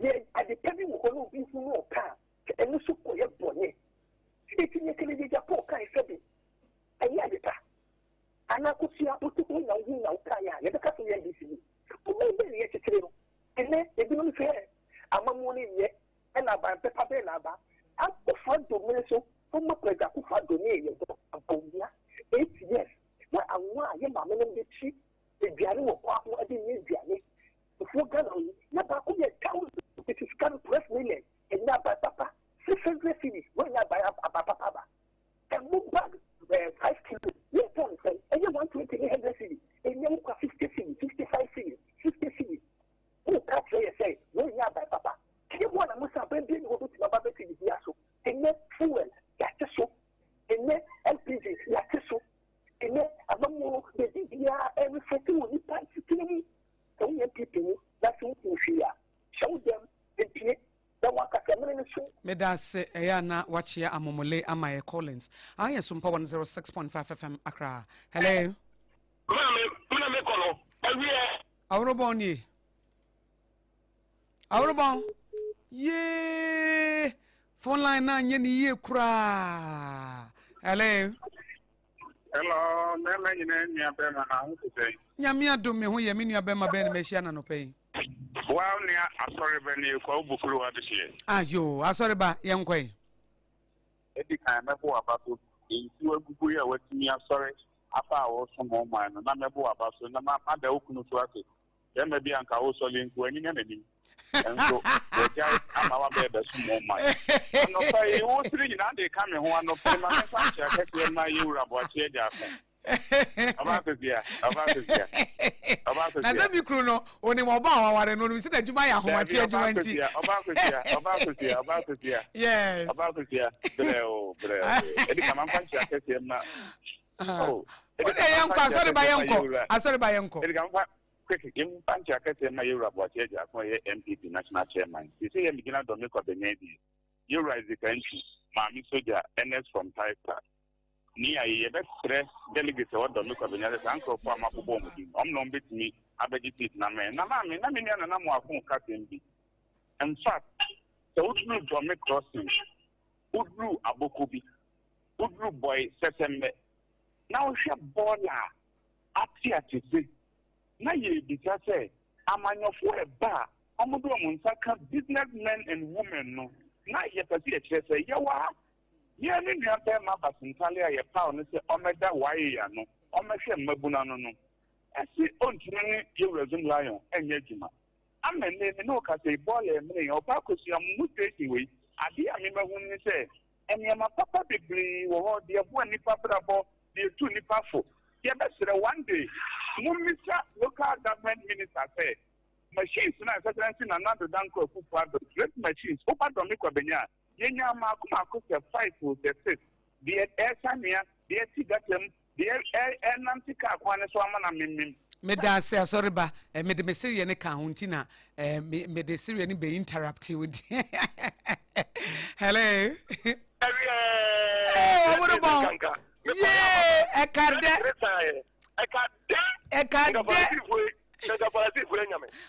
yɛ ade pa bi wɔ hɔ na obi hu na ɔka a, ɛno nso kɔyɛ bɔne? Nti nea Kennedy Agyapong kae sɛbe ɛnyɛ ade pa? Anaa Akosua, wote hɔ na wohu na wokae a, yɛbɛka sɛ woyɛ NDC ni? Ɔman bɛn na yɛkyekyere no? Ɛnnɛ, ebinom sɛ amammuo no nyɛ ɛna aban pɛpa bɛn na aba? Akufo Addo mmere so, former President Akufo Addo ne yɛn dɔ Bawumia, 8 years na anwa a yɛ maame nom de kyi aduane wɔ kwa ho de nyɛ aduane fufuo Ghana yi na baako yɛ 1,000, tete sika no 12 million. Ɛnyɛ aban papa. 600 cedis wɔnyɛ aban papa aba. Ɛmo bag 5 kilo yɛ tɔn sɛn? Ɛyɛ 120 ne 100 cedis. Ɛnyɛ wo kwa 50 cedis, 55 cedis, 60 cedis. Wo ka kyerɛ yɛ sɛ wɔnyɛ aban papa. Kí mu a na mo sɛ aban bi ni hɔ bɛtumi aba bɛti bibi aso. Ɛnɛ fuel yɛate so, ɛnɛ LPG yɛate so, ɛnɛ amamuo baabi biara ɛrefɛte wɔ nipa titiri mu. Sɛ woyɛ NPP ni na sɛ wohu hwee a, hyɛ wo dɛm mpie na wakasa mmere no so. Meda ase. Ɛyɛ a na wakyea amomole ama yɛ. Collins ayɛ so mpa 106.5 FM Accra. Hello. Maame, mena mekɔ no awiɛ. Aworobɔn nie, aworobɔn yee. Phone line na anyɛ ne yie koraa. Hello. Hello, mmarima nyinaa nua bɛrima, na ho te sɛn? Nyame adom, me ho yɛ. Me nua bɛrima bɛn ne mahyia na nɔpɛ yi? Wa nua asɔre bɛ ne ekwa wo bukuru wa de hyeɛ. Ayo, asɔre ba, yɛnkɔ yi. Edi kan, mɛbɔ w'aba so. Nsuo agugu yi a watumi asɔre aba a wɔsom wɔn man no, na mɛbɔ w'aba so na mada wo kunu so ase. Bɛrima bi anka wosɔle nko ani na n'anim nso wɔgyae ama wabɛyɛ bɛsom wɔn man. Anɔpa yi wosiri nyinaa de ka me ho. Anɔpa yi ma memfa nkyea kɛseɛ ma yɛwura Boakye Agya ako. Ɔba Akosua, ɔba Akosua, ɔba Akosua. Na sɛ mi kunu no onim ɔba a waware no, onim sɛ n'adwuma yɛ ahomakye adwuma nti. Ɔba Akosua, ɔba Akosua, ɔba Akosua. Yes. Ɔba Akosua, brɛ o, brɛ o. Ɛdi kama mfa nkyea kɛseɛ ma. O de yɛn nkɔ, asɔre ba, yɛn nkɔ, asɔre ba, yɛn nkɔ. Ɛdi kama mfa quick mfa nkyea kɛseɛ ma yɛwura Boakye Agya ako, yɛ NPP national chairman. Sisi yɛ megyina dɔm ekɔ bɛnyɛ bi. Yɛwura Isaac Antwi, Maame Soja, Ernest from Taifa. Ni a yɛbɛsrɛ delegate a wɔdɔ me kɔ bɛnya sɛ saa nkurɔfoɔ a mabobɔ wɔn din, ɔmo na ɔmo bɛtumi abɛgye seat na mɛ na maame na me nua Nana mo ako kasɛm bi. In fact, sɛ woduru Dɔme Crossing, woduru Aboko bi, woduru Bɔe Sɛsɛmbɛ na wohwɛ bɔɔla a ate ate se na yɛbisa sɛ amanyɔfoɔ ɛba a ɔmo de ɔmo nsa ka business men and women no, na yɛpɛ sɛ yɛkyerɛ sɛ yɛwɔ ha. Yɛn ne nua bɛrima Basintale a yɛpaw no sɛ ɔmmɛda waeya no, ɔmmɛhwɛ mmabunu ano no, ɛse ɔntumi ne yɛwura Zoomlion ɛnyɛ adwuma. Ama nnɛ me ne wo kasa yi, bɔɔla ɛmene yɛn. Ɔba Akosua, mo mu station wei, adeɛ a memahu ne sɛ nneɛma papa bebree wɔ hɔ deɛ ɛboa nnipa brabɔ, deɛ ɛtu nnipa fo. Yɛbɛsrɛ, one day mommisa local government minister sɛ machines no a ɛsɛ sɛ Nana Addo Dankwa Akufo Addo drip machines woba Dɔme Kwabenya a, yɛnya maako maako sɛ five o sɛ six, deɛ ɛsa nua, deɛ ɛti gata mu, deɛ ɛnante kaa kwan no so ama na memem. Meda ase, asɔre ba. Mede me sereɛ no ka ho nti na mede sereɛ no bɛ interrupt wo nti. Hello. Ɔworo bɔn yee, ɛka dɛ, ɛka dɛ.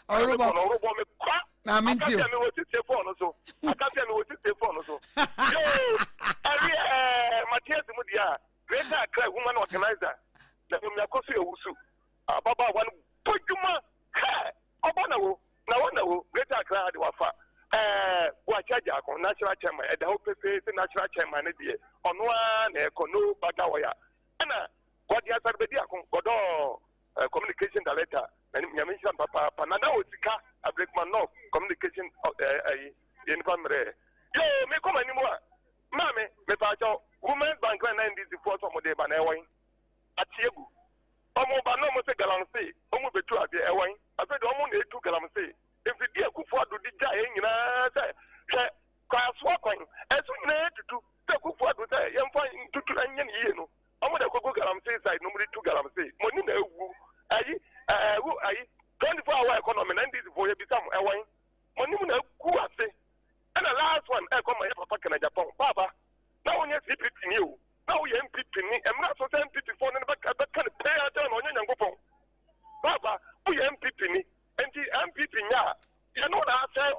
Ɔworo bɔn na mi nti o. Akasɛ mi wɔ tete fɔɔn no so, akasɛ mi wɔ tete fɔɔn no so yoo. Ɛwi Matias mu deɛ a, Greater Accra woman organizer na mi akɔ so ewusu ababaawa no bɔ dwuma hɛ. Ɔba na wo na wo na wo Greater Accra ha de wafa Buakye Agyako national chairman. Ɛda hɔ pefee sɛ national chairman no deɛ, ɔno ara na ɛkɔ no bata wɔya. Ɛna wɔde asare bɛdi ako gɔdɔɔ communication director na Nyame nhyira papaapa. Na na osika Ablekuma North communication ɛyi yɛ nipa mmerɛ yoo. Mi kɔma anim a, maame, mepaakyɛw, Women's Bank na NDC foɔ sɛ ɔmo de ba na ɛwɔ yi ate egu. Ɔmo ba na ɔmo sɛ galamsey ɔmo betu adeɛ ɛwɔ yi. Afei de ɔmo na etu galamsey mfidie. Akufo Addo de gya yɛn nyinaa sɛ hwɛ kwasoa kwan ɛso nyinaa tutu sɛ Akufo Addo sɛ yɛmfa ntutu ɛnyɛ ne yie no, ɔmo na ɛkɔgu galamsey side na ɔmo de tu galamsey. Mo ni na ewu ayi ɛɛ ayi 24 hour economy na NDC foɔ yɛ bisa mo ɛwɔ yi. Mo anim na egu ase. Ɛna last one, ɛkɔ ma yɛ papa Ken Agyapong paapa na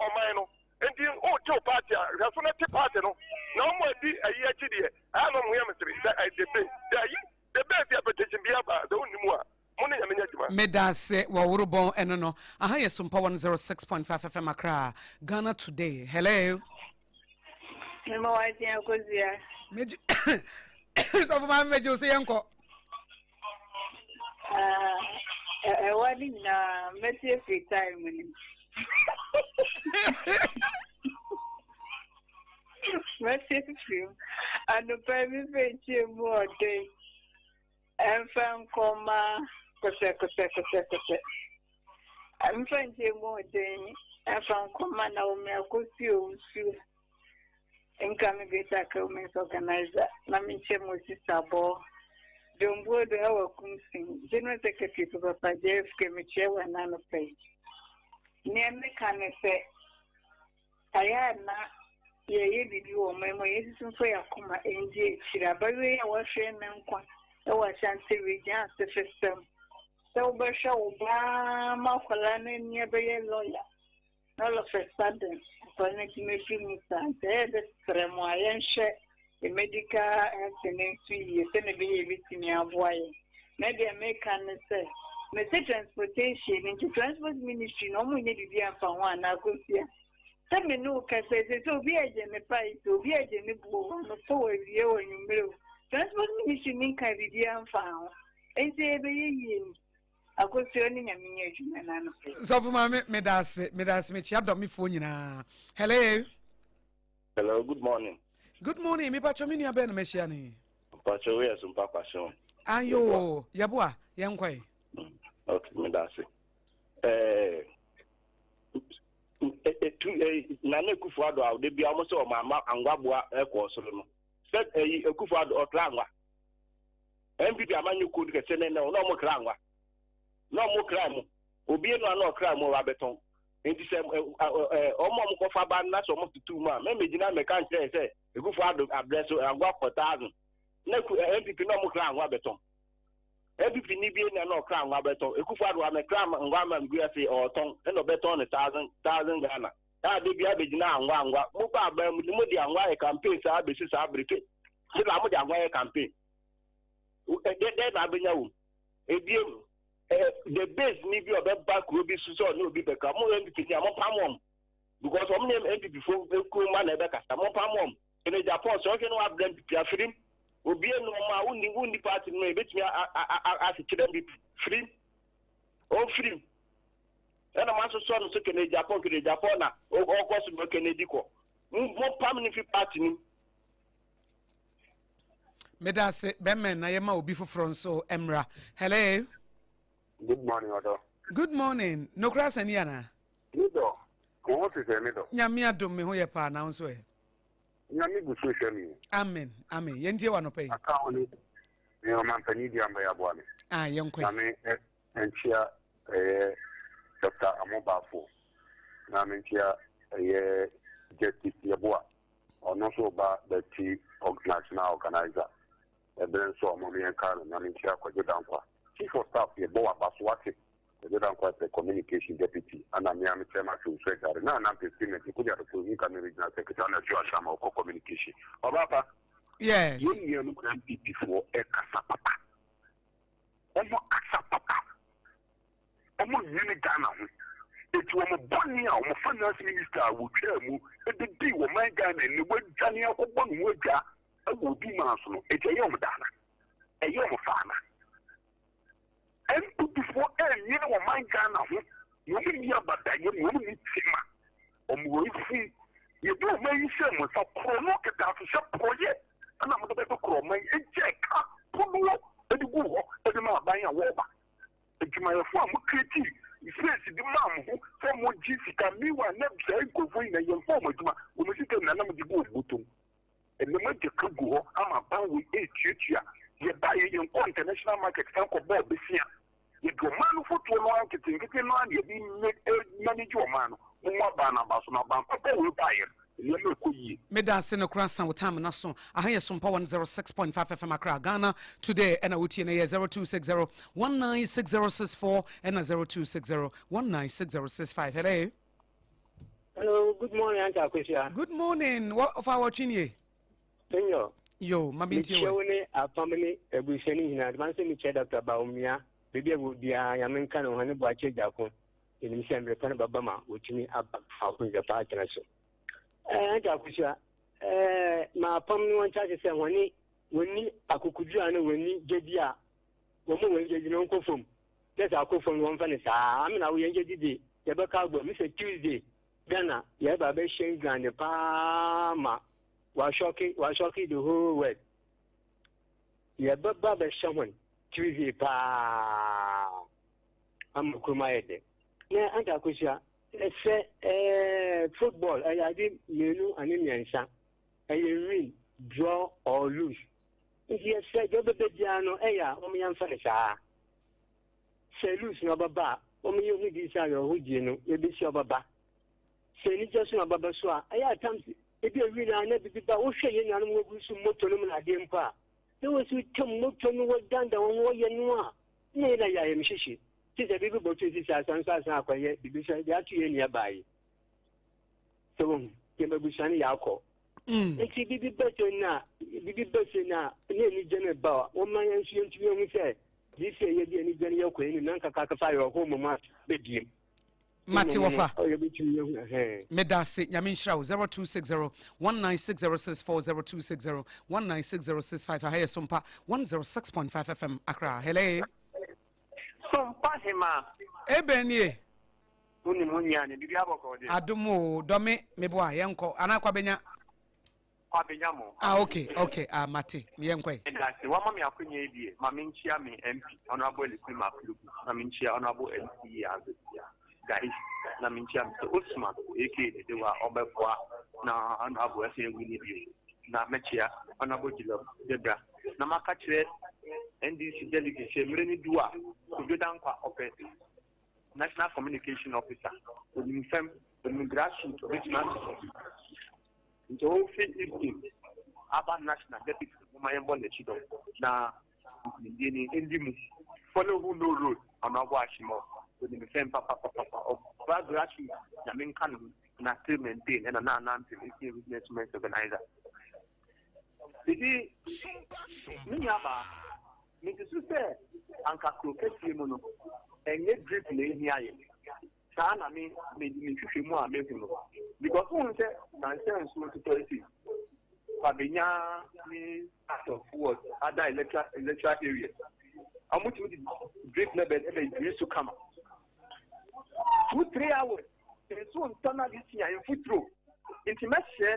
ɔman no. Nti wotew party a, hwɛ so na te party no. Na wɔn a di ayi akyi deɛ, ɛyɛ na wɔn ho yɛ me sere sɛ ɛyɛ the base. The ayi, the base yɛ petition bi aba, sɛ wonni mu a, mo ne Nyame nyɛ adwuma. Medase wɔ worobɔn ɛno no. Aha yɛ Sompa 106.5 FM Accra, Ghana Today. Hello. Mema wakye Akosua. Megye sɔfo maame megye wo so yɛnkɔ. Ɛwa ne nyinaa mɛtie free time ni. Mɛtie firi mu. Anɔpa mi fɛ nkyɛn mu ɔden. Ɛmfa nkɔma kosɛkosɛkosɛkosɛ. Ɛmfa nkyɛn mu ɔden. Ɛmfa nkɔma na wɔn akɔsi owusu. Nka me Greater Accra Women's Organizer na menkyɛ mo sista bɔ. John Boadu ɛwɔ Kumsin, General Secretary papapa JFK mekyerɛ wo ɛna anɔpa yi. Nea meka ne sɛ, ayɛ a na yɛyɛ biribi wɔ ɔman mu a yɛnsusu mfa yɛn akoma ndi akyiri. Abayewa yi a wahwere ne nkwa wɔ Ashanti Region asefesɛm sɛ wobɛhwɛ wo ba ma akwadaa no ani abɛyɛ lawyer. All of a sudden, akwadaa no tumi firi mu saa. Nti ɛyɛ dɛ srɛ mo a yɛnhwɛ the medical health no nso yie sɛnea ɛbɛyɛ ɛbɛtumi aboa yɛn. Na deɛ meka ne sɛ, mese transportation no nti transport ministry no wɔn nyɛ biribi amfa ho anaa Akosua? Sɛ me ne wo kasa yi, sɛ sɛ obi agye ne pipe, obi agye ne buo wɔ anɔpa wɔ awia wɔ anwummerɛ o. Transport ministry no nka biribi amfa ho. Nti ɛbɛyɛ yie ni. Akosua ne Nyame nyɛ adwuma no anɔpa yi. Sɔfo maame meda ase meda ase mekyia dɔmefoɔ nyinaa. Hello. Hello, good morning. Good morning, me patro me nua bɛn na mahyia ne. Patro wo yɛ so mpa kwasɛm. Ayo, yɛboa yɛnkɔe. Okay, meda ase. Eh, etu eh, Nana Akufo Addo a ɔde bia wɔn sɛ wɔn ama angwaboa ɛkɔɔ soro no. Sɛ ɛyi Akufo Addo ɔkra angwa. NPP amanyɔ kuo no kɛseɛ ne nnɛ na ɔmo kra anwa na ɔmo kra mu obi enu ano ɔkra mu ɔba bɛtɔn nti sɛ ɛ ɛ ɔmo ɔmo kɔfa ba na sɛ ɔmo tutu mu a mɛmɛ gyina mɛka nkyerɛ sɛ egufo ado abrɛ so anwa kɔ thousand na ku NPP na ɔmo kra anwa bɛtɔn NPP ni bi enu ano ɔkra anwa bɛtɔn ekufo ado amɛkra anwa ama ngu ase ɔtɔn ɛna ɔbɛtɔn ne thousand thousand Ghana a de bi abɛgyina anwa anwa mo ba aban mu mo de anwa yɛ campaign saa bɛsi saa bere ke sɛ na mo de anwa yɛ campaign dɛn na abɛnya wom ebiem the base ni bi ɔbɛba kuro bi so sɛ ɔne obi bɛka mo npp ni a mo pam wɔn because wɔn ne npp fo kuro ma na ɛbɛkasa mo pam wɔn ɛnna japan sɛ ɔhwɛ no wabrɛ npp afirim obi enu ɔmo a wonni wonni party no ebetumi akyekyere npp firim ɔnfirim ɛna mo asosɔ no so kene japan kene japan na ɔkɔ so bɛ kene di kɔ mo pam ne fi party no. Meda ase bɛmɛn na yɛma obi foforɔ nso mmra. Hello. Good morning, Ɔdɔ. Good morning. Nokora asani ana? Me dɔ. Wo ho te sɛ me dɔ? Nyame adom me ho yɛ paa na wo nso ɛ? Nyame gu so hwɛ me. Amen. Amen. Yɛntie wɔ anɔpa yi. Aka ho ne me ɔmampanin di amba yɛ aboa me. Ah, yɛnkɔ yi. Na me nkyia ɛyɛ Dr. Amobafo. Na me nkyia ɛyɛ Justice Yeboah. Ɔno nso ba bɛti national organizer ɛberɛ nso a ɔmo yɛn kaa no Nyame nkyia Kwadwo Dankwa Chief of staff yɛ bɔ waba so wate Kwadwo Dankwa sɛ communication deputy ɛna mea me chairman to nso agyare na Anampe Clement Nkonya Dɔkɔ Ehu Kame regional secretary ɛna Joe Ashama ɔkɔ communication Ɔbaa pa. Yes. Yɛn nuanom NPP foɔ ɛkasa papa. Ɔmo kasa papa. Ɔmo nnwene Ghana ho. Eti wɔn bɔne a wɔn finance minister a wɔtwaa mu de dii wɔman Ghana ani wadwane akɔbɔ ne ho adwa wɔ obi man so no, eti ɛyɛ wɔn dɛ ana? Ɛyɛ wɔn fɛ ana? NPP foɔ ɛnnwene wɔman Ghana ho, na wɔn nni abadayɛ, na wɔn nni tema. Wɔn wɔ efi. Yɛde ɔman yi hyɛɛ mo nsa, korɔno kɛtɛasehyɛ porɔyɛ ɛna mode bɛto korɔ ɔman yi, egya ɛka podoɔ de guu hɔ de ma aban a wɔreba. Adwumayɛfo a mo create space de maa mo ho sɛ mo gye sika meanwhile na saa nkurɔfoɔ nyinaa yɛmfa wɔn adwuma wɔn sika nyinaa na mo de gu wɔn bɔtɔ mu. Ɛnɛ mo agya ka gu hɔ ama aban wei ɛretuatua. Yɛbaeɛ yɛnkɔɔ international market ɛnkɔbɔɔ besia. Yɛde ɔman no fotoɔ no ara nketenkete no ara na yɛde manage ɔman no. Mommɔ aban no aba so na aban papa wei baeɛ no nneɛma ɛkɔ yie. Meda ase no kora sa wo time na so. Aha yɛ Sompa 106.5 FM Accra, Ghana Today ɛna wotie no yɛ 0260 196064 ɛna 0260 196065. Hello. Hello, good morning, Auntie Akosua. Good morning. Wɔ ɔfa wɔtwe nie. Senyo. Yo, ma mi ntie wɔ. Mekyia ne apam ne abusua ne nyinaa. Dema nso mekyia Dr. Bawumia. Baabi a wɔ biara, Nyame nka ne ho ne Boakye Agyarko. Yɛnim sɛ mmerɛ pa no bɛba ma wɔtumi aba faako yɛ paa atena so. Eh, Auntie Akosua, eh, ma apam no wɔnkyɛ ase sɛ wɔne wɔnni akokoduru a na wɔnni gyedi a wɔn mu wɔn gyedi no nkɔ fam. Kyɛ sɛ akɔ fam no wɔmfa no saa. Amena wo yɛn gyedi de yɛbɛka abom sɛ Tuesday Ghana yɛreba abɛhyɛ England paa ma wɔasɔke wɔasɔke the whole world. Yɛbɛba abɛhyɛ hɔn Tuesday paa ama kurom ayɛ dɛ. Na Anta Akosua, sɛ ɛɛ football ɛyɛ ade mmienu ane mmiɛnsa ɛyɛ win, draw or lose. Nti yɛsrɛ deɛ ɔbɛba biara no ɛyɛ a wɔn yɛnfa no saa. Sɛ lose na ɔbɛba a wɔn yɛhu di sɛ awerɛhodie no yɛbɛsi ɔbɛba. Sɛ anigye so na ɔbɛba so a ɛyɛ at times ebi awi na na bibi ba wohwɛ yɛn nuanom wɔgu so moto no mu na adeɛ mpo a na wɔsi twam moto no wɔdandan wɔn wɔyɛ no a na yɛn na yɛ ayɛmhyehye te sɛ biribi bɔtɔ sisi asan so asan akɔyɛ biribi sɛ deɛ ato yɛn nua baa yi sɛ wɔhu yɛn abusua no yɛ akɔ. Mm. Nti bibi bɛsɛ no a bibi bɛsɛ no a ne anigye no ba a wɔma yɛn nso yɛntumi ahu sɛ gye sɛ yɛde anigye no yɛkɔ anim na nkakakafa yɛ ɔhɔ mmom a bɛdiem. Mate wɔfa. Meda ase nyame nhyira wo 0260 196064 0260 196065 aha yɛ Sompa 106.5 FM Accra. Hello. Sompa hema. Eben nie. Wonim wo nua ne biribi abɔkɔ deɛ. Adom o, dɔme meboa yɛnkɔ anaa kwabenya. Kwabenya mo. Ah okay okay ah mate yɛnkɔ yi. Meda ase wama me akonya yi deɛ ma menkyia me MP Honourable Elikplim Aklugu na menkyia Honourable MCE Azotia Ga East na menkyia Mister Osman aka Dedewa a ɔbɛboa na Honourable asan awini bio na mɛkyia Honourable Julep Debra na maka kyerɛ NDC delegate sɛ mmerɛ no du a Kojo Dankwa ɔpɛ National Communication Officer, onim fam, onim grassroot, obetumi ato so. Nti ofi Eastern aba National Deputy, momma yɛmmɔ n'akyi dɔm na nkunimdie no ndi mu. Follow who know road, Honourable Ashimor, onim fam papapapapa, ɔba grassroot, Nyame nka ne ho, na still maintain, ɛna na Anampem Eastern Regional Women's Organizer. Didi, me nuabaa, Mesusu sɛ anka kuro kɛseɛ mu no, ɛnyɛ drip na ɛhia yɛn. Saa na me me me nhwehwɛmu a mehu no. Because wohu sɛ nansa nsuo totɔ asi Kwabenya ne part of what other electoral electoral areas. Wɔtumi de drip na ɛbɛ ɛbɛ so kama. 2-3 hours nsuo ntɔ na de sia mfuturo. Nti mɛhyɛ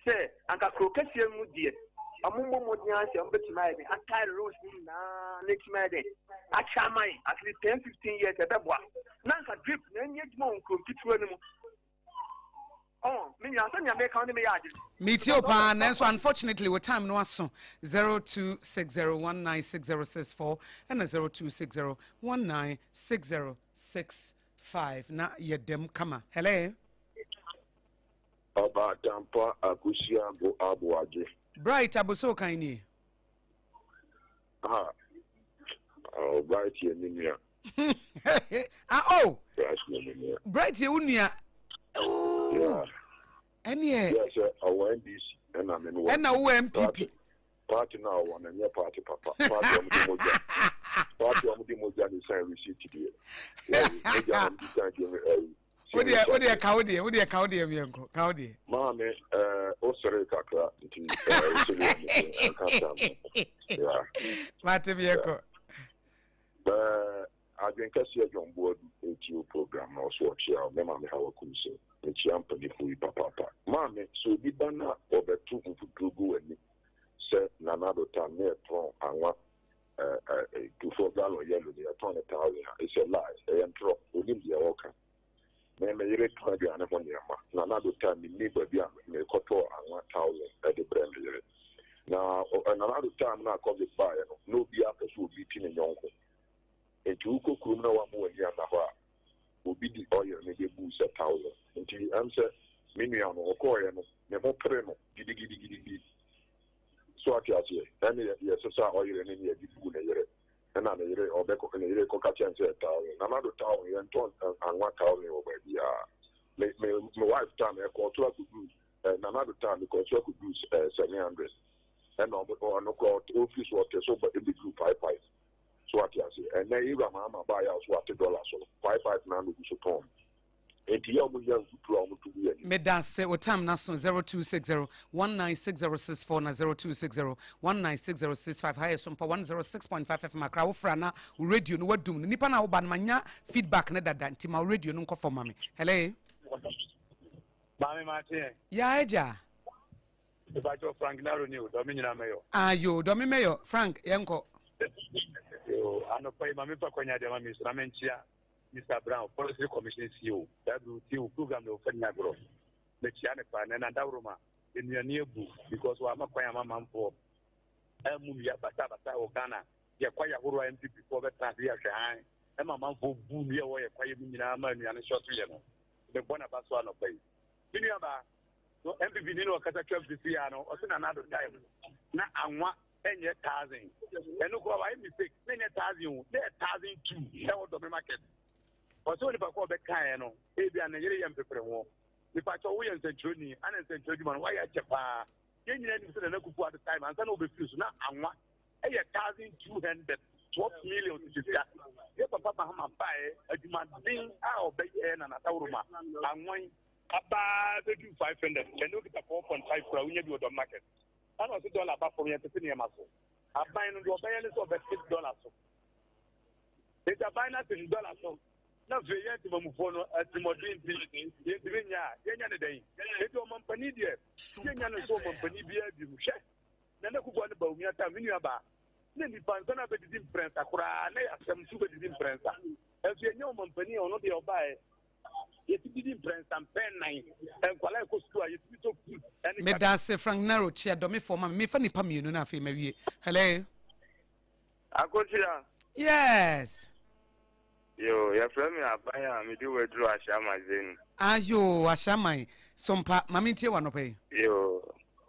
sɛ anka kuro kɛseɛ mu deɛ ɔmo mmɔ mmɔden ara sɛ ɔmo bɛtumi ayɛ den atae roads no nyinaa na ɛtumi ayɛ den akyɛ ama yɛn at least 10-15 years ɛbɛboa na anka drip na ɛnyɛ adwuma wɔ nkuro nketewa no mu. Ɔn me nua sɛ nea meka ne meyɛ ade. Metie o paa, nanso unfortunately wo time no aso. 0260196064 ɛna 0260196065 na yɛ dɛm kama. Hello. Ɔba Atampa Akosua Ago Aboagye. Bright Abossey kan nie. Ah, oh, Bright yɛ me nua. Ah oh. Bright yɛ me nua. Bright yɛ wo nua. Yeah. Ɛneɛ. Yɛ sɛ ɔwɔ NDC ɛna me no wɔ. Ɛna wowɔ NPP. Party no a ɔwɔ no nyɛ party papa. Party a wɔde mogya. Party a wɔde mogya ne sign receipt deɛ. Mogya na wɔde sign deɛ ɛyi. Wodeɛ wodeɛ ka wodeɛ wodeɛ ka wodeɛ miɛnkɔ ka wodeɛ. Maame ɛɛ o sere kakra nti ɛɛ o sere yɛ mi nka sam. Yeah. Mate miɛnkɔ. Ɛɛ adwen kɛseɛ John Boadu eti o program na ɔso ɔkyea o mɛma me ha wakum so mekyia mpanimfoɔ yi papaapa. Maame sɛ obi ba na ɔbɛto mfuturo gu w'ani sɛ Nana Addo tam ne ɛtɔn anwa ɛɛ ɛɛ 24 gallon yellow ne yɛtɔn ne 1,000 a, it's a lie, ɛyɛ ntorɔ, onim deɛ ɔreka. Me yere tɔn aduane ho nneɛma. Nana Addo time menni baabi a mekɔtɔɔ anwa 1,000 de brɛ me yere. Na Nana Addo time no a COVID baeɛ no, na obiara pɛ sɛ obi ti ne nyɔnko. Nti wokɔ kurom na woamma w'ani anna hɔ a, obi di oil no bɛbu sɛ 1,000. Nti ɛm sɛ me nua no ɔkɔɔeɛ no, ne ho pere no gidigidigidi. So ate aseɛ, ɛne yɛsesa oil no ne yɛde buu ne yere. Ɛna ne yere ɔbɛkɔ ne yere kɔka kyɛn sɛ 1,000. Nana Addo 1,000 yɛntɔn anwa 1,000 wɔ baabiara. Me me me wife time ɛkɔɔ soro akɔduru eh, Nana Addo time ɛkɔɔ soro akɔduru eh, 700. Ɛna ɔmo ɔno koraa ɔfiri so ɔte so ba ɛbɛduru 55. So wate ase? Ɛnɛ Ewura Mahama baeɛ a ɔso ate dollar so no, 55 na na ogu so tɔn no. Enti yɛ a ɔmo nya mfuturo a ɔmo to gu yɛn anim. Medase wo time no aso 0260 196064 na 0260 196065 ha yɛ Sompa 106.5 FM Accra wo fra na wo radio no wadum no nipa no a woba no manya feedback no dada nti ma wo radio no nkɔ fam ma me hello. Maame maakye yɛn. Yaa agya. Mepakyɛw Frank Naro ni o, dɔ me nyinaa mɛyɔ. Ah yoo, dɔ me mɛyɔ, Frank yɛnkɔ. Yoo, anɔpa yi ma memfa kwanya deɛ ma me so na menkyea Mister Brown, Forestry Commission CEO, saa bere wotie wo program na wɔfa ni agorɔ. Mekyea no paa, na Dawuroma, nnuane abu because wama kwan ama manfoɔ ammu nnua basabasa wɔ Ghana. Yɛ kwaeɛ ahoroɔ a NPP foɔ bɛtena ase yɛ hwɛ hann ma amanfoɔ bu nnua ɛwɔ yɛ kwaeɛ mu nyinaa ma nnuane hyɛ so yɛ no. Mebɔ n'aba so anɔpa yi. Me nuabaa, no NPP ni na ɔkasa twam sisi ya no, ɔse Nana Addo time na anwa ɛnyɛ thousand. Ɛno koraa wayɛ mistake, na ɛnyɛ thousand o, na ɛyɛ 1002 ɛwɔ Dɔme market. Ɔsɛ onipa kɔ ɔbɛkaeɛ no, ebi a ne yere yɛ mpepere ho. Nipa kyɛ woyɛ nsɛnkyerɛni, ana nsɛnkyerɛ adwuma no wayɛ akyɛ paa. Yɛn nyinaa nim sɛ Nana Akufo Addo time ansa na ɔbɛfiri so na anwa ɛyɛ 1200, 12 million sika. Yɛ papa Mahama baeɛ adwumaden a ɔbɛyɛɛ na Nataworoma anwa yi abaa bɛduru 500, ɛne okita 4.5 koraa wonya bi wɔ Dɔme market. Ɛna ɔse dɔla ba fam yɛntete nneɛma so. Aban no deɛ ɔbɛyɛ ne sɛ ɔbɛte dɔla so. Enti aban no ate dɔla so na afei yɛn temamufoɔ no atirimuɔden nti yɛntumi nyɛ a yɛnyɛ ne dɛn? Enti ɔmampanin deɛ yɛnya no sɛ ɔmampanin biara bi mu. Hwɛ Nana Akufo ne Bawumia tam me nua baa na nipa nsa na bɛdidi mprɛnsa koraa na yɛ asɛm so bɛdidi mprɛnsa. Ɛnso yɛnyɛ ɔmampanin a ɔno deɛ ɔbaeɛ yɛti didi mprɛnsa mpɛn nan nkwadaa ɛkɔ sukuu a yɛtumi tɔ food ɛne. Medase Frank Naro kyia dɔmefoɔ ma me mefa nipa mmienu na afei mawie hello. Akosia. Yes. Yo, yɛfrɛ me Aban a mede waduru Ashaiman Zenu. Ah yoo, Ashaiman, Sompa, ma mentie wo anɔpa yi. Yoo,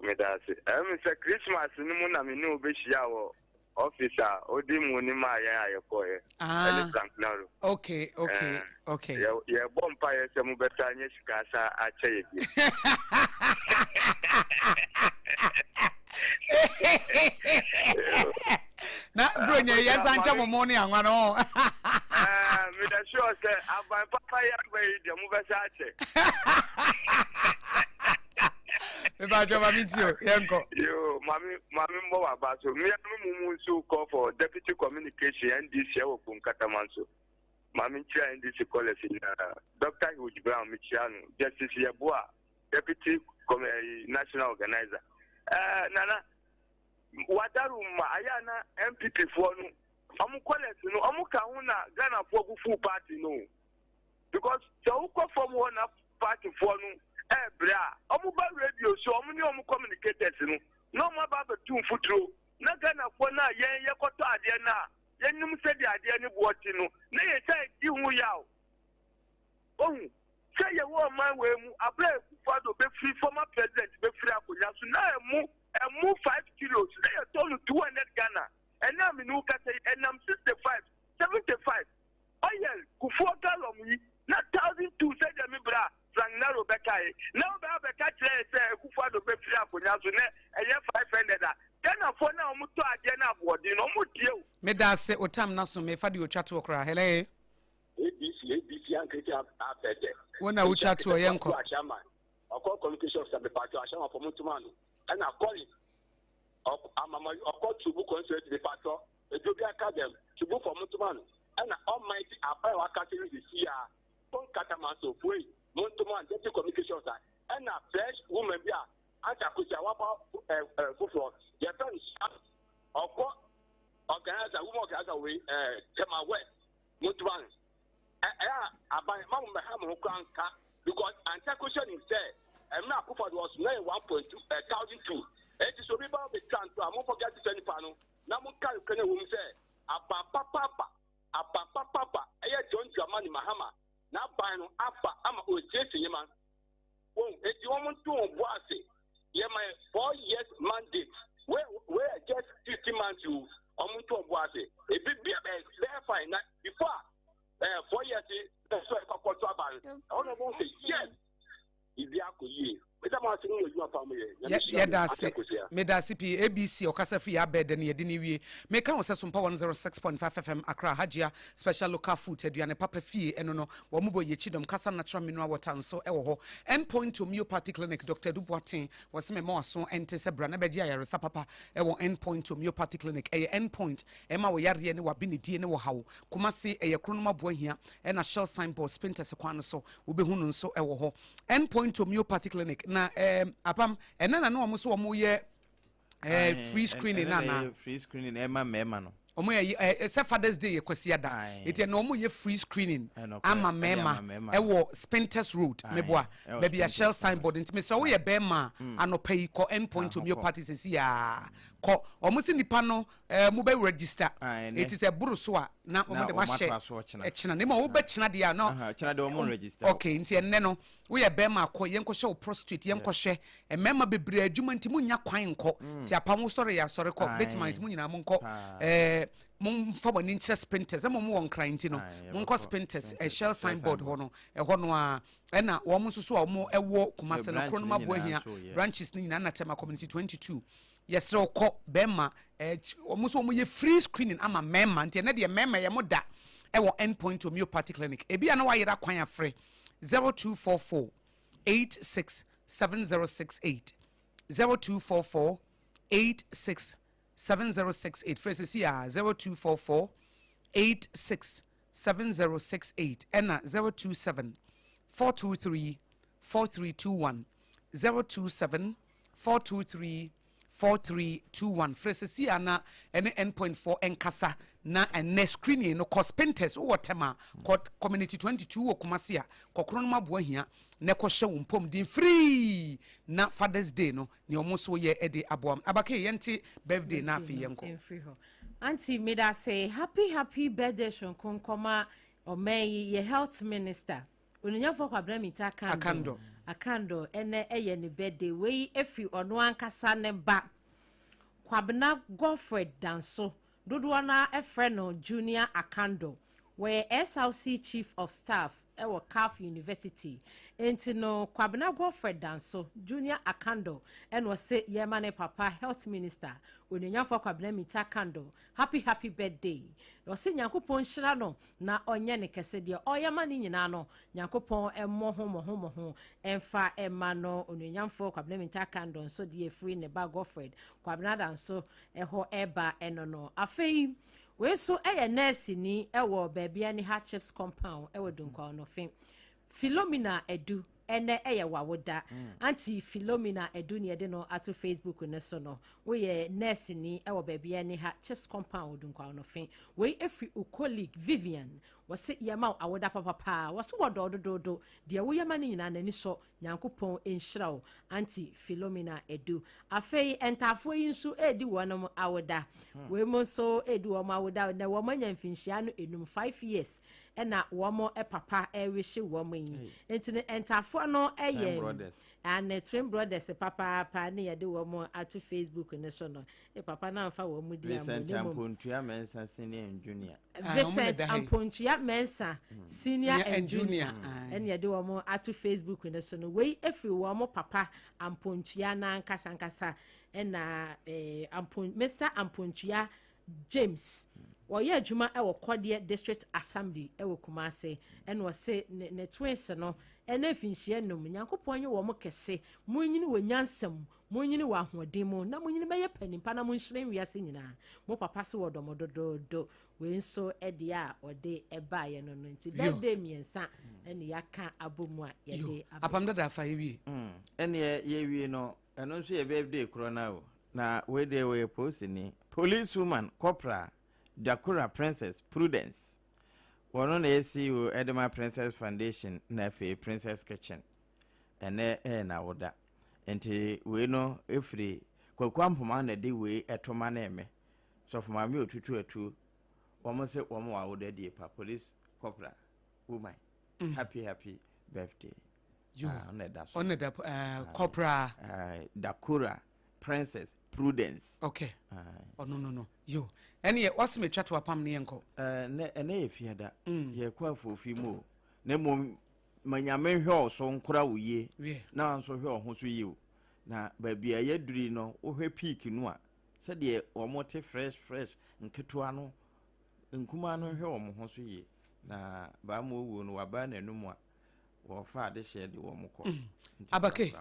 meda ase. Ɛyɛ me sɛ Christmas no mu na me ne wo bɛhyia wɔ office a odi mu no maa yɛn a yɛkɔeɛ. Ah. Ɛne Frank Naro. Okay, okay, Eh, okay. yɛ- Yɛbɔ mpaeɛ sɛ mobɛsa nyɛ sika asa akyɛ yɛ bio. Na bro nyɛ yɛn nsa nkyɛ mo mo ne anwa no. Eh, meda sure sɛ aban papa yi aba yi deɛ mobɛsa akyɛ. Mepakyɛ ma me tie o, yɛnkɔ. Yo, maame maame mbɔ w'aba so. Mmea me mu mu nso call for deputy communication NDC ɛwɔ Bonkatama nso. Maame nkyia NDC callers nyinaa. Dr. Hugh Brown mekyia no. Justice Yeboah, deputy com eh, national organizer. Eh, Nana, wadaru ma ayɛ na NPP foɔ no, ɔmo callers no, ɔmo ka ho na Ghana foɔ bu full party no. Because sɛ wokɔ fam hɔ na party foɔ no ɛɛbrɛ a, ɔmo ba radio so, ɔmo ne ɔmo communicators no, na ɔmo aba abɛtu mfuturo. Na Ghanafoɔ no a yɛn yɛkɔtɔ adeɛ no a, yɛnim sɛdeɛ adeɛ no boɔ te no, na yɛsan di ho yaw. Ohu sɛ yɛwɔ ɔman wei mu, aberɛ a Akufo-Addo bɛfiri, former president bɛfiri akonnwa so, na ɛmo, ɛmo 5 kilos, na yɛtɔ no 200 Ghana. Ɛnnɛ a me ne wo kasa yi, ɛnam 65, 75. Oil kufuor gallon yi na 1002 sɛdeɛ me bra Frank Naro bɛkae na wobɛ abɛka kyerɛ yɛ sɛ Akufo Addo bɛfiri akonya so nɛ ɛyɛ 500 a Ghanafoɔ no a wɔn tɔ adeɛ no aboɔden no wɔn tie o. Medaase otam naso mefa deɛ otwa toɔ koraa hello. ABC ABC ankreti abɛdɛ. Wo na wotwa toɔ yɛnkɔ. Ɔkɔ communication officer mepatwɔ ahyɛn afɔ mo ntoma ano ɛna kɔli ɔkɔ amama ɔkɔ tubu constituency mepatwɔ Edwo bi aka dɛm, Tubu fɔ mo ntoma no, ɛna Almighty aban a waka sɛ sisi a fon katamanso fuei mo ntoma no, Deputy Communication Officer, ɛna fresh woman bi a ansa kosi a waba ɛ ɛ foforɔ, yɛfrɛ no Shams, ɔkɔ organizer, woman organizer wei ɛ Tema West, mo ntoma no. Ɛ ɛyɛ a aban ma mo mmɛha mo ho koraa nka because ansa kosi nim sɛ ɛmmerɛ Akufo-Addo wɔ so na yɛ 1.2 ɛ 1002, enti sɛ obi ba bɛtwa nto a mo forget sɛ nipa no. Na monka nokorɛ no ɛwom sɛ aban papa aba, aban papa aba, ɛyɛ John Dramani Mahama n'aban no aba ama ɔresiesie nneɛma, wohu, enti wɔn nto wɔn bo ase, yɛma yɛ 4 years mandate, wei wei yɛ just 15 months o, wɔn nto wɔn bo ase, ebi bia bɛyɛ bɛyɛ fine, na before a ɛɛ 4 years yi bɛso ɛkɔ akɔto aba no. Ɛhɔ na ɔbɛhu sɛ yes, biribi akɔ yie. Meda mo ase ne adwuma pa mo yɛ. Nyame hyira mo. Ate Yɛda ase. Akosua. Meda ase pii. ABC ɔkasa firi abɛ dɛ ne yɛde ne wie. Meka wo sɛ Sompa 106.5 FM Accra Hajia Special Local Foods aduane papa fie ɛno no wɔn bɔ yɛkyi dɔm kasa natural mineral water nso ɛwɔ hɔ. Endpoint Homeopathy Clinic Dr. Adu Boateng wɔse mema waso ɛnte sɛ bra na bɛgye ayaresa papa ɛwɔ Endpoint Homeopathy Clinic. Ɛyɛ Endpoint ɛma wo yareɛ ne w'abenedie ne wo haw. Kumasi ɛyɛ Kronom Aboahia ɛna Shell signboard Spintex kwan no so wobɛhu no nso ɛwɔ hɔ. End Point Homeopathy Clinic na ɛɛm apam ɛnɛ na ne wɔn nso wɔn yɛ ɛɛ free screening na na free screening ɛma mmarima no. Wɔn yɛ ɛɛ sɛ Father's Day yɛ Kwasiada eti ɛna wɔn yɛ free screening ama mmarima ɛwɔ Spintex Road meboa baabi a Shell signboard nti mesɛ woyɛ bɛrima anɔpa yi kɔ End Point Homeopathy sɛsi yaa kɔ wɔn si nipa no ɛɛ mo bɛ register eti sɛ boro so a na wɔn de ma hyɛ ɛkyina ne ma wo bɛ kyina deɛ a na kyina deɛ wɔn register okay nti ɛnɛ no woyɛ bɛrima akɔ yɛn kɔhyɛ wo prostrate yɛn kɔhyɛ mmarima bebree adwuma nti mo nya kwan nkɔ mm. ti apam wo sɔre yɛ asɔre kɔ bɛtuma nsi mo nyinaa mo nkɔ ɛɛ mo nfa mo ani nkyerɛ spinters ɛmo mo wɔ nkran nti no mo nkɔ spinters ɛhyɛ signboard hɔ no ɛhɔ no a ɛna wɔn nso so a wɔn ɛwɔ kumase no koro no ma bo ahia branches ne nyinaa na tɛma community 22. Yɛsrɛ wo kɔ bɛɛma eh, wɔn nso wɔn yɛ free screening ama mɛɛma nti ɛnɛ deɛ mɛɛma yɛ mo da ɛwɔ End Point Homeopathy Clinic. Ebi a na wayera kwan afrɛ 0244 86 7068 0244 86 7068 frɛ sisi a 0244 86 7068 ɛna 027 423 4321 027 423 4321 Frɛ sesie a na ɛne Endpoint foɔ nkasa na ɛnnɛ screening no kɔ Spintex wowɔ Tema kɔ Community 22 wɔ Kumasi a kɔ Kronom Aboahia na kɔhyɛ wo mpɔmuden free na Father's Day no nea wɔn nso yɛ de aboa Abakee yɛnte birthday na afei yɛnkɔ. Mfiri hɔ. Auntie medase happy happy birthday soronko nkɔma ɔman yi yɛ health minister Onuonyamfoɔ Kwabena Mintah Akandor Akandor ɛnɛ ɛyɛ ne birthday wei ɛfiri ɔno ankasa ne ba Kwabena Godfred Danso dodoɔ no ara ɛfrɛ no Junior Akandor wɔyɛ SRC Chief of Staff ɛwɔ CAF University enti no Kwabena Godfred Danso Junior Akandor ɛna ɔse yɛma ne papa Health Minister Onuonyamfoɔ Kwabena Mintah Akandor happy happy birthday ɔse Nyankopɔn nhyira no na ɔnyɛ no kɛse, deɛ ɔyɛ ma no nyinaa no, Nyankopɔn mmɔ ho mmɔho mmɔho mfa mma no. Onuonyamfoɔ Kwabena Mintah Kandor nso deɛ ɛfiri ne ba Godfred Kwabena Danso hɔ reba no no. Afei, wei nso yɛ nɛɛseni wɔ baabi a ne ha Chips Compound wɔ Dunkwa Ɔnɔfe. Philomena Adu, ɛnɛ ɛyɛ w'awoda. Auntie Philomena Adu ne yɛde no ato Facebook no so no. Woyɛ nɛɛseni wɔ baabi a ne ha Chips Compound Dunkwa Ɔnɔfe. Wei ɛfiri wo colleague Vivian. Wɔse yɛma wo awoda papapaa. Wɔse wɔdɔ wo dodoodo. Deɛ woyɛ ma no nyinaa n'ani sɔ. Nyankopɔn nhyira wo Auntie Philomena Adu. Afei ntaafoɔ yi nso redi wɔn awoda. Wei mo nso redi wɔn awoda. Nɛ wɔn anya mfinhyia no enum, 5 years, ɛna wɔn papa rewihye wɔn yi. Nti no ntaafoɔ no yɛ ane twin brothers papaapa ne yɛde wɔn ato Facebook no so no. E papa no amfa wɔn mu di amu Vincent ne mmom. Ampontua Mensah Senior and Junior. Vincent Ampontua Mensah Senior and Junior ɛne yɛde wɔn ato Facebook no so no. Wei efiri wɔn papa Ampontua n'ankasa ankasa ɛna eh, Ampon, Mr. Ampontua James. Wɔyɛ adwuma wɔ Kɔdeɛ District Assembly wɔ Kumasi. Ɛna ɔse ne, ne twins no ɛna mfinhyia num. Nyankopɔn nye wɔn kɛse. Monyini wɔ nyansa mu, Monyini wɔ ahoɔden mu, na monyini bɛyɛ panin pa na monhyerɛn wiase nyinaa. Mo papa so wɔ dɔ mo dodoodo. Wei nso deɛ a ɔde baeɛ no no nti birthday mmiɛnsa ɛne yɛaka abɔ mu a yɛde aba. Apam dada afa yɛwie. Ɛneɛ yɛwie no, ɛno nso yɛ birthday korɔ no o. Na wei deɛ wɔyɛ polisini. Police woman Corporal Dakura Princess Prudence. Wɔno na ɛyɛ CEO ɛde ma Princess Foundation na afei Princess Kitchen. Ɛnɛ ɛyɛ n'awoda. Nti wei no ɛfiri Kwaku Ampoma na ɛde wei ɛto ma ne me. Sɔfo maame otutu atuo. Wɔn se wɔn wɔ awoda die pa. Police corporal woman. Mm. Happy happy birthday. Yo. Ah, ɔna ɛda so. Ɔna ɛda uh, corporal. Uh, Dakura Princess Prudence. Okay. Ɔno no no. Yo. Ɛne yɛ wɔsi metwa to apam ne yɛn kɔ. Ɛnɛ ɛnɛ yɛ fiada. Mm. Yɛ kɔ afofi mu o. Na mmom. Ma Nyame nhwɛ wo so nkora wo yie na wo nso hwɛ wo ho so yie o. Na baabi a yɛaduru yi no, wohwɛ peak no a, sɛdeɛ wɔn te fresh fresh nketewa no, nkumaa no nhwɛ wɔn ho so yie. Na baa mu owuo no, wabaa n'anum a, wɔfa adehyeɛ de wɔn kɔ. Mm. Abake.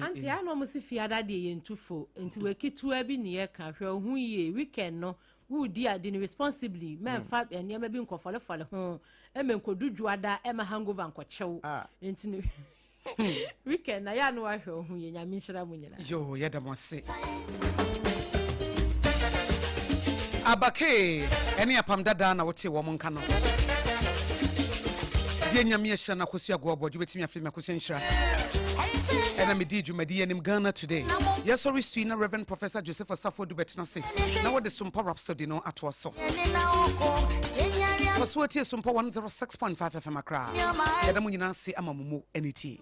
Ante a na wɔn si fiada deɛ yɛn tu fo nti wɔ ketewa bi ne yɛ ka hwɛ wo ho yie weekend no woredi ade no responsibly mɛmfa mm. nneɛma bi nkɔfɔlefɔle ho ɛmɛ nkɔdu dwoada ɛma hangover nkɔkyɛw ah. nti no weekend na yɛ ano ahwɛ wo ho yɛ. Nyame nhyira mu nyinaa. Yo, yɛda mo ase. Abake ɛne apam dadaa na wote wɔn nka no deɛ. Nyame ahyira no. Akɔsi agoa bɔdwo bɛtumi afei me akɔsi nhyira ɛna medi dwumadi anim Ghana Today. Yɛsɔre sui na Reverend Professor Joseph Asafo Adu bɛtena se na wɔde Sompa Rhapsody no atoa so. Kɔ so atie Sompa 106.5 FM Akra. Yɛda mo nyinaa ase ama mo mu ɛne tie.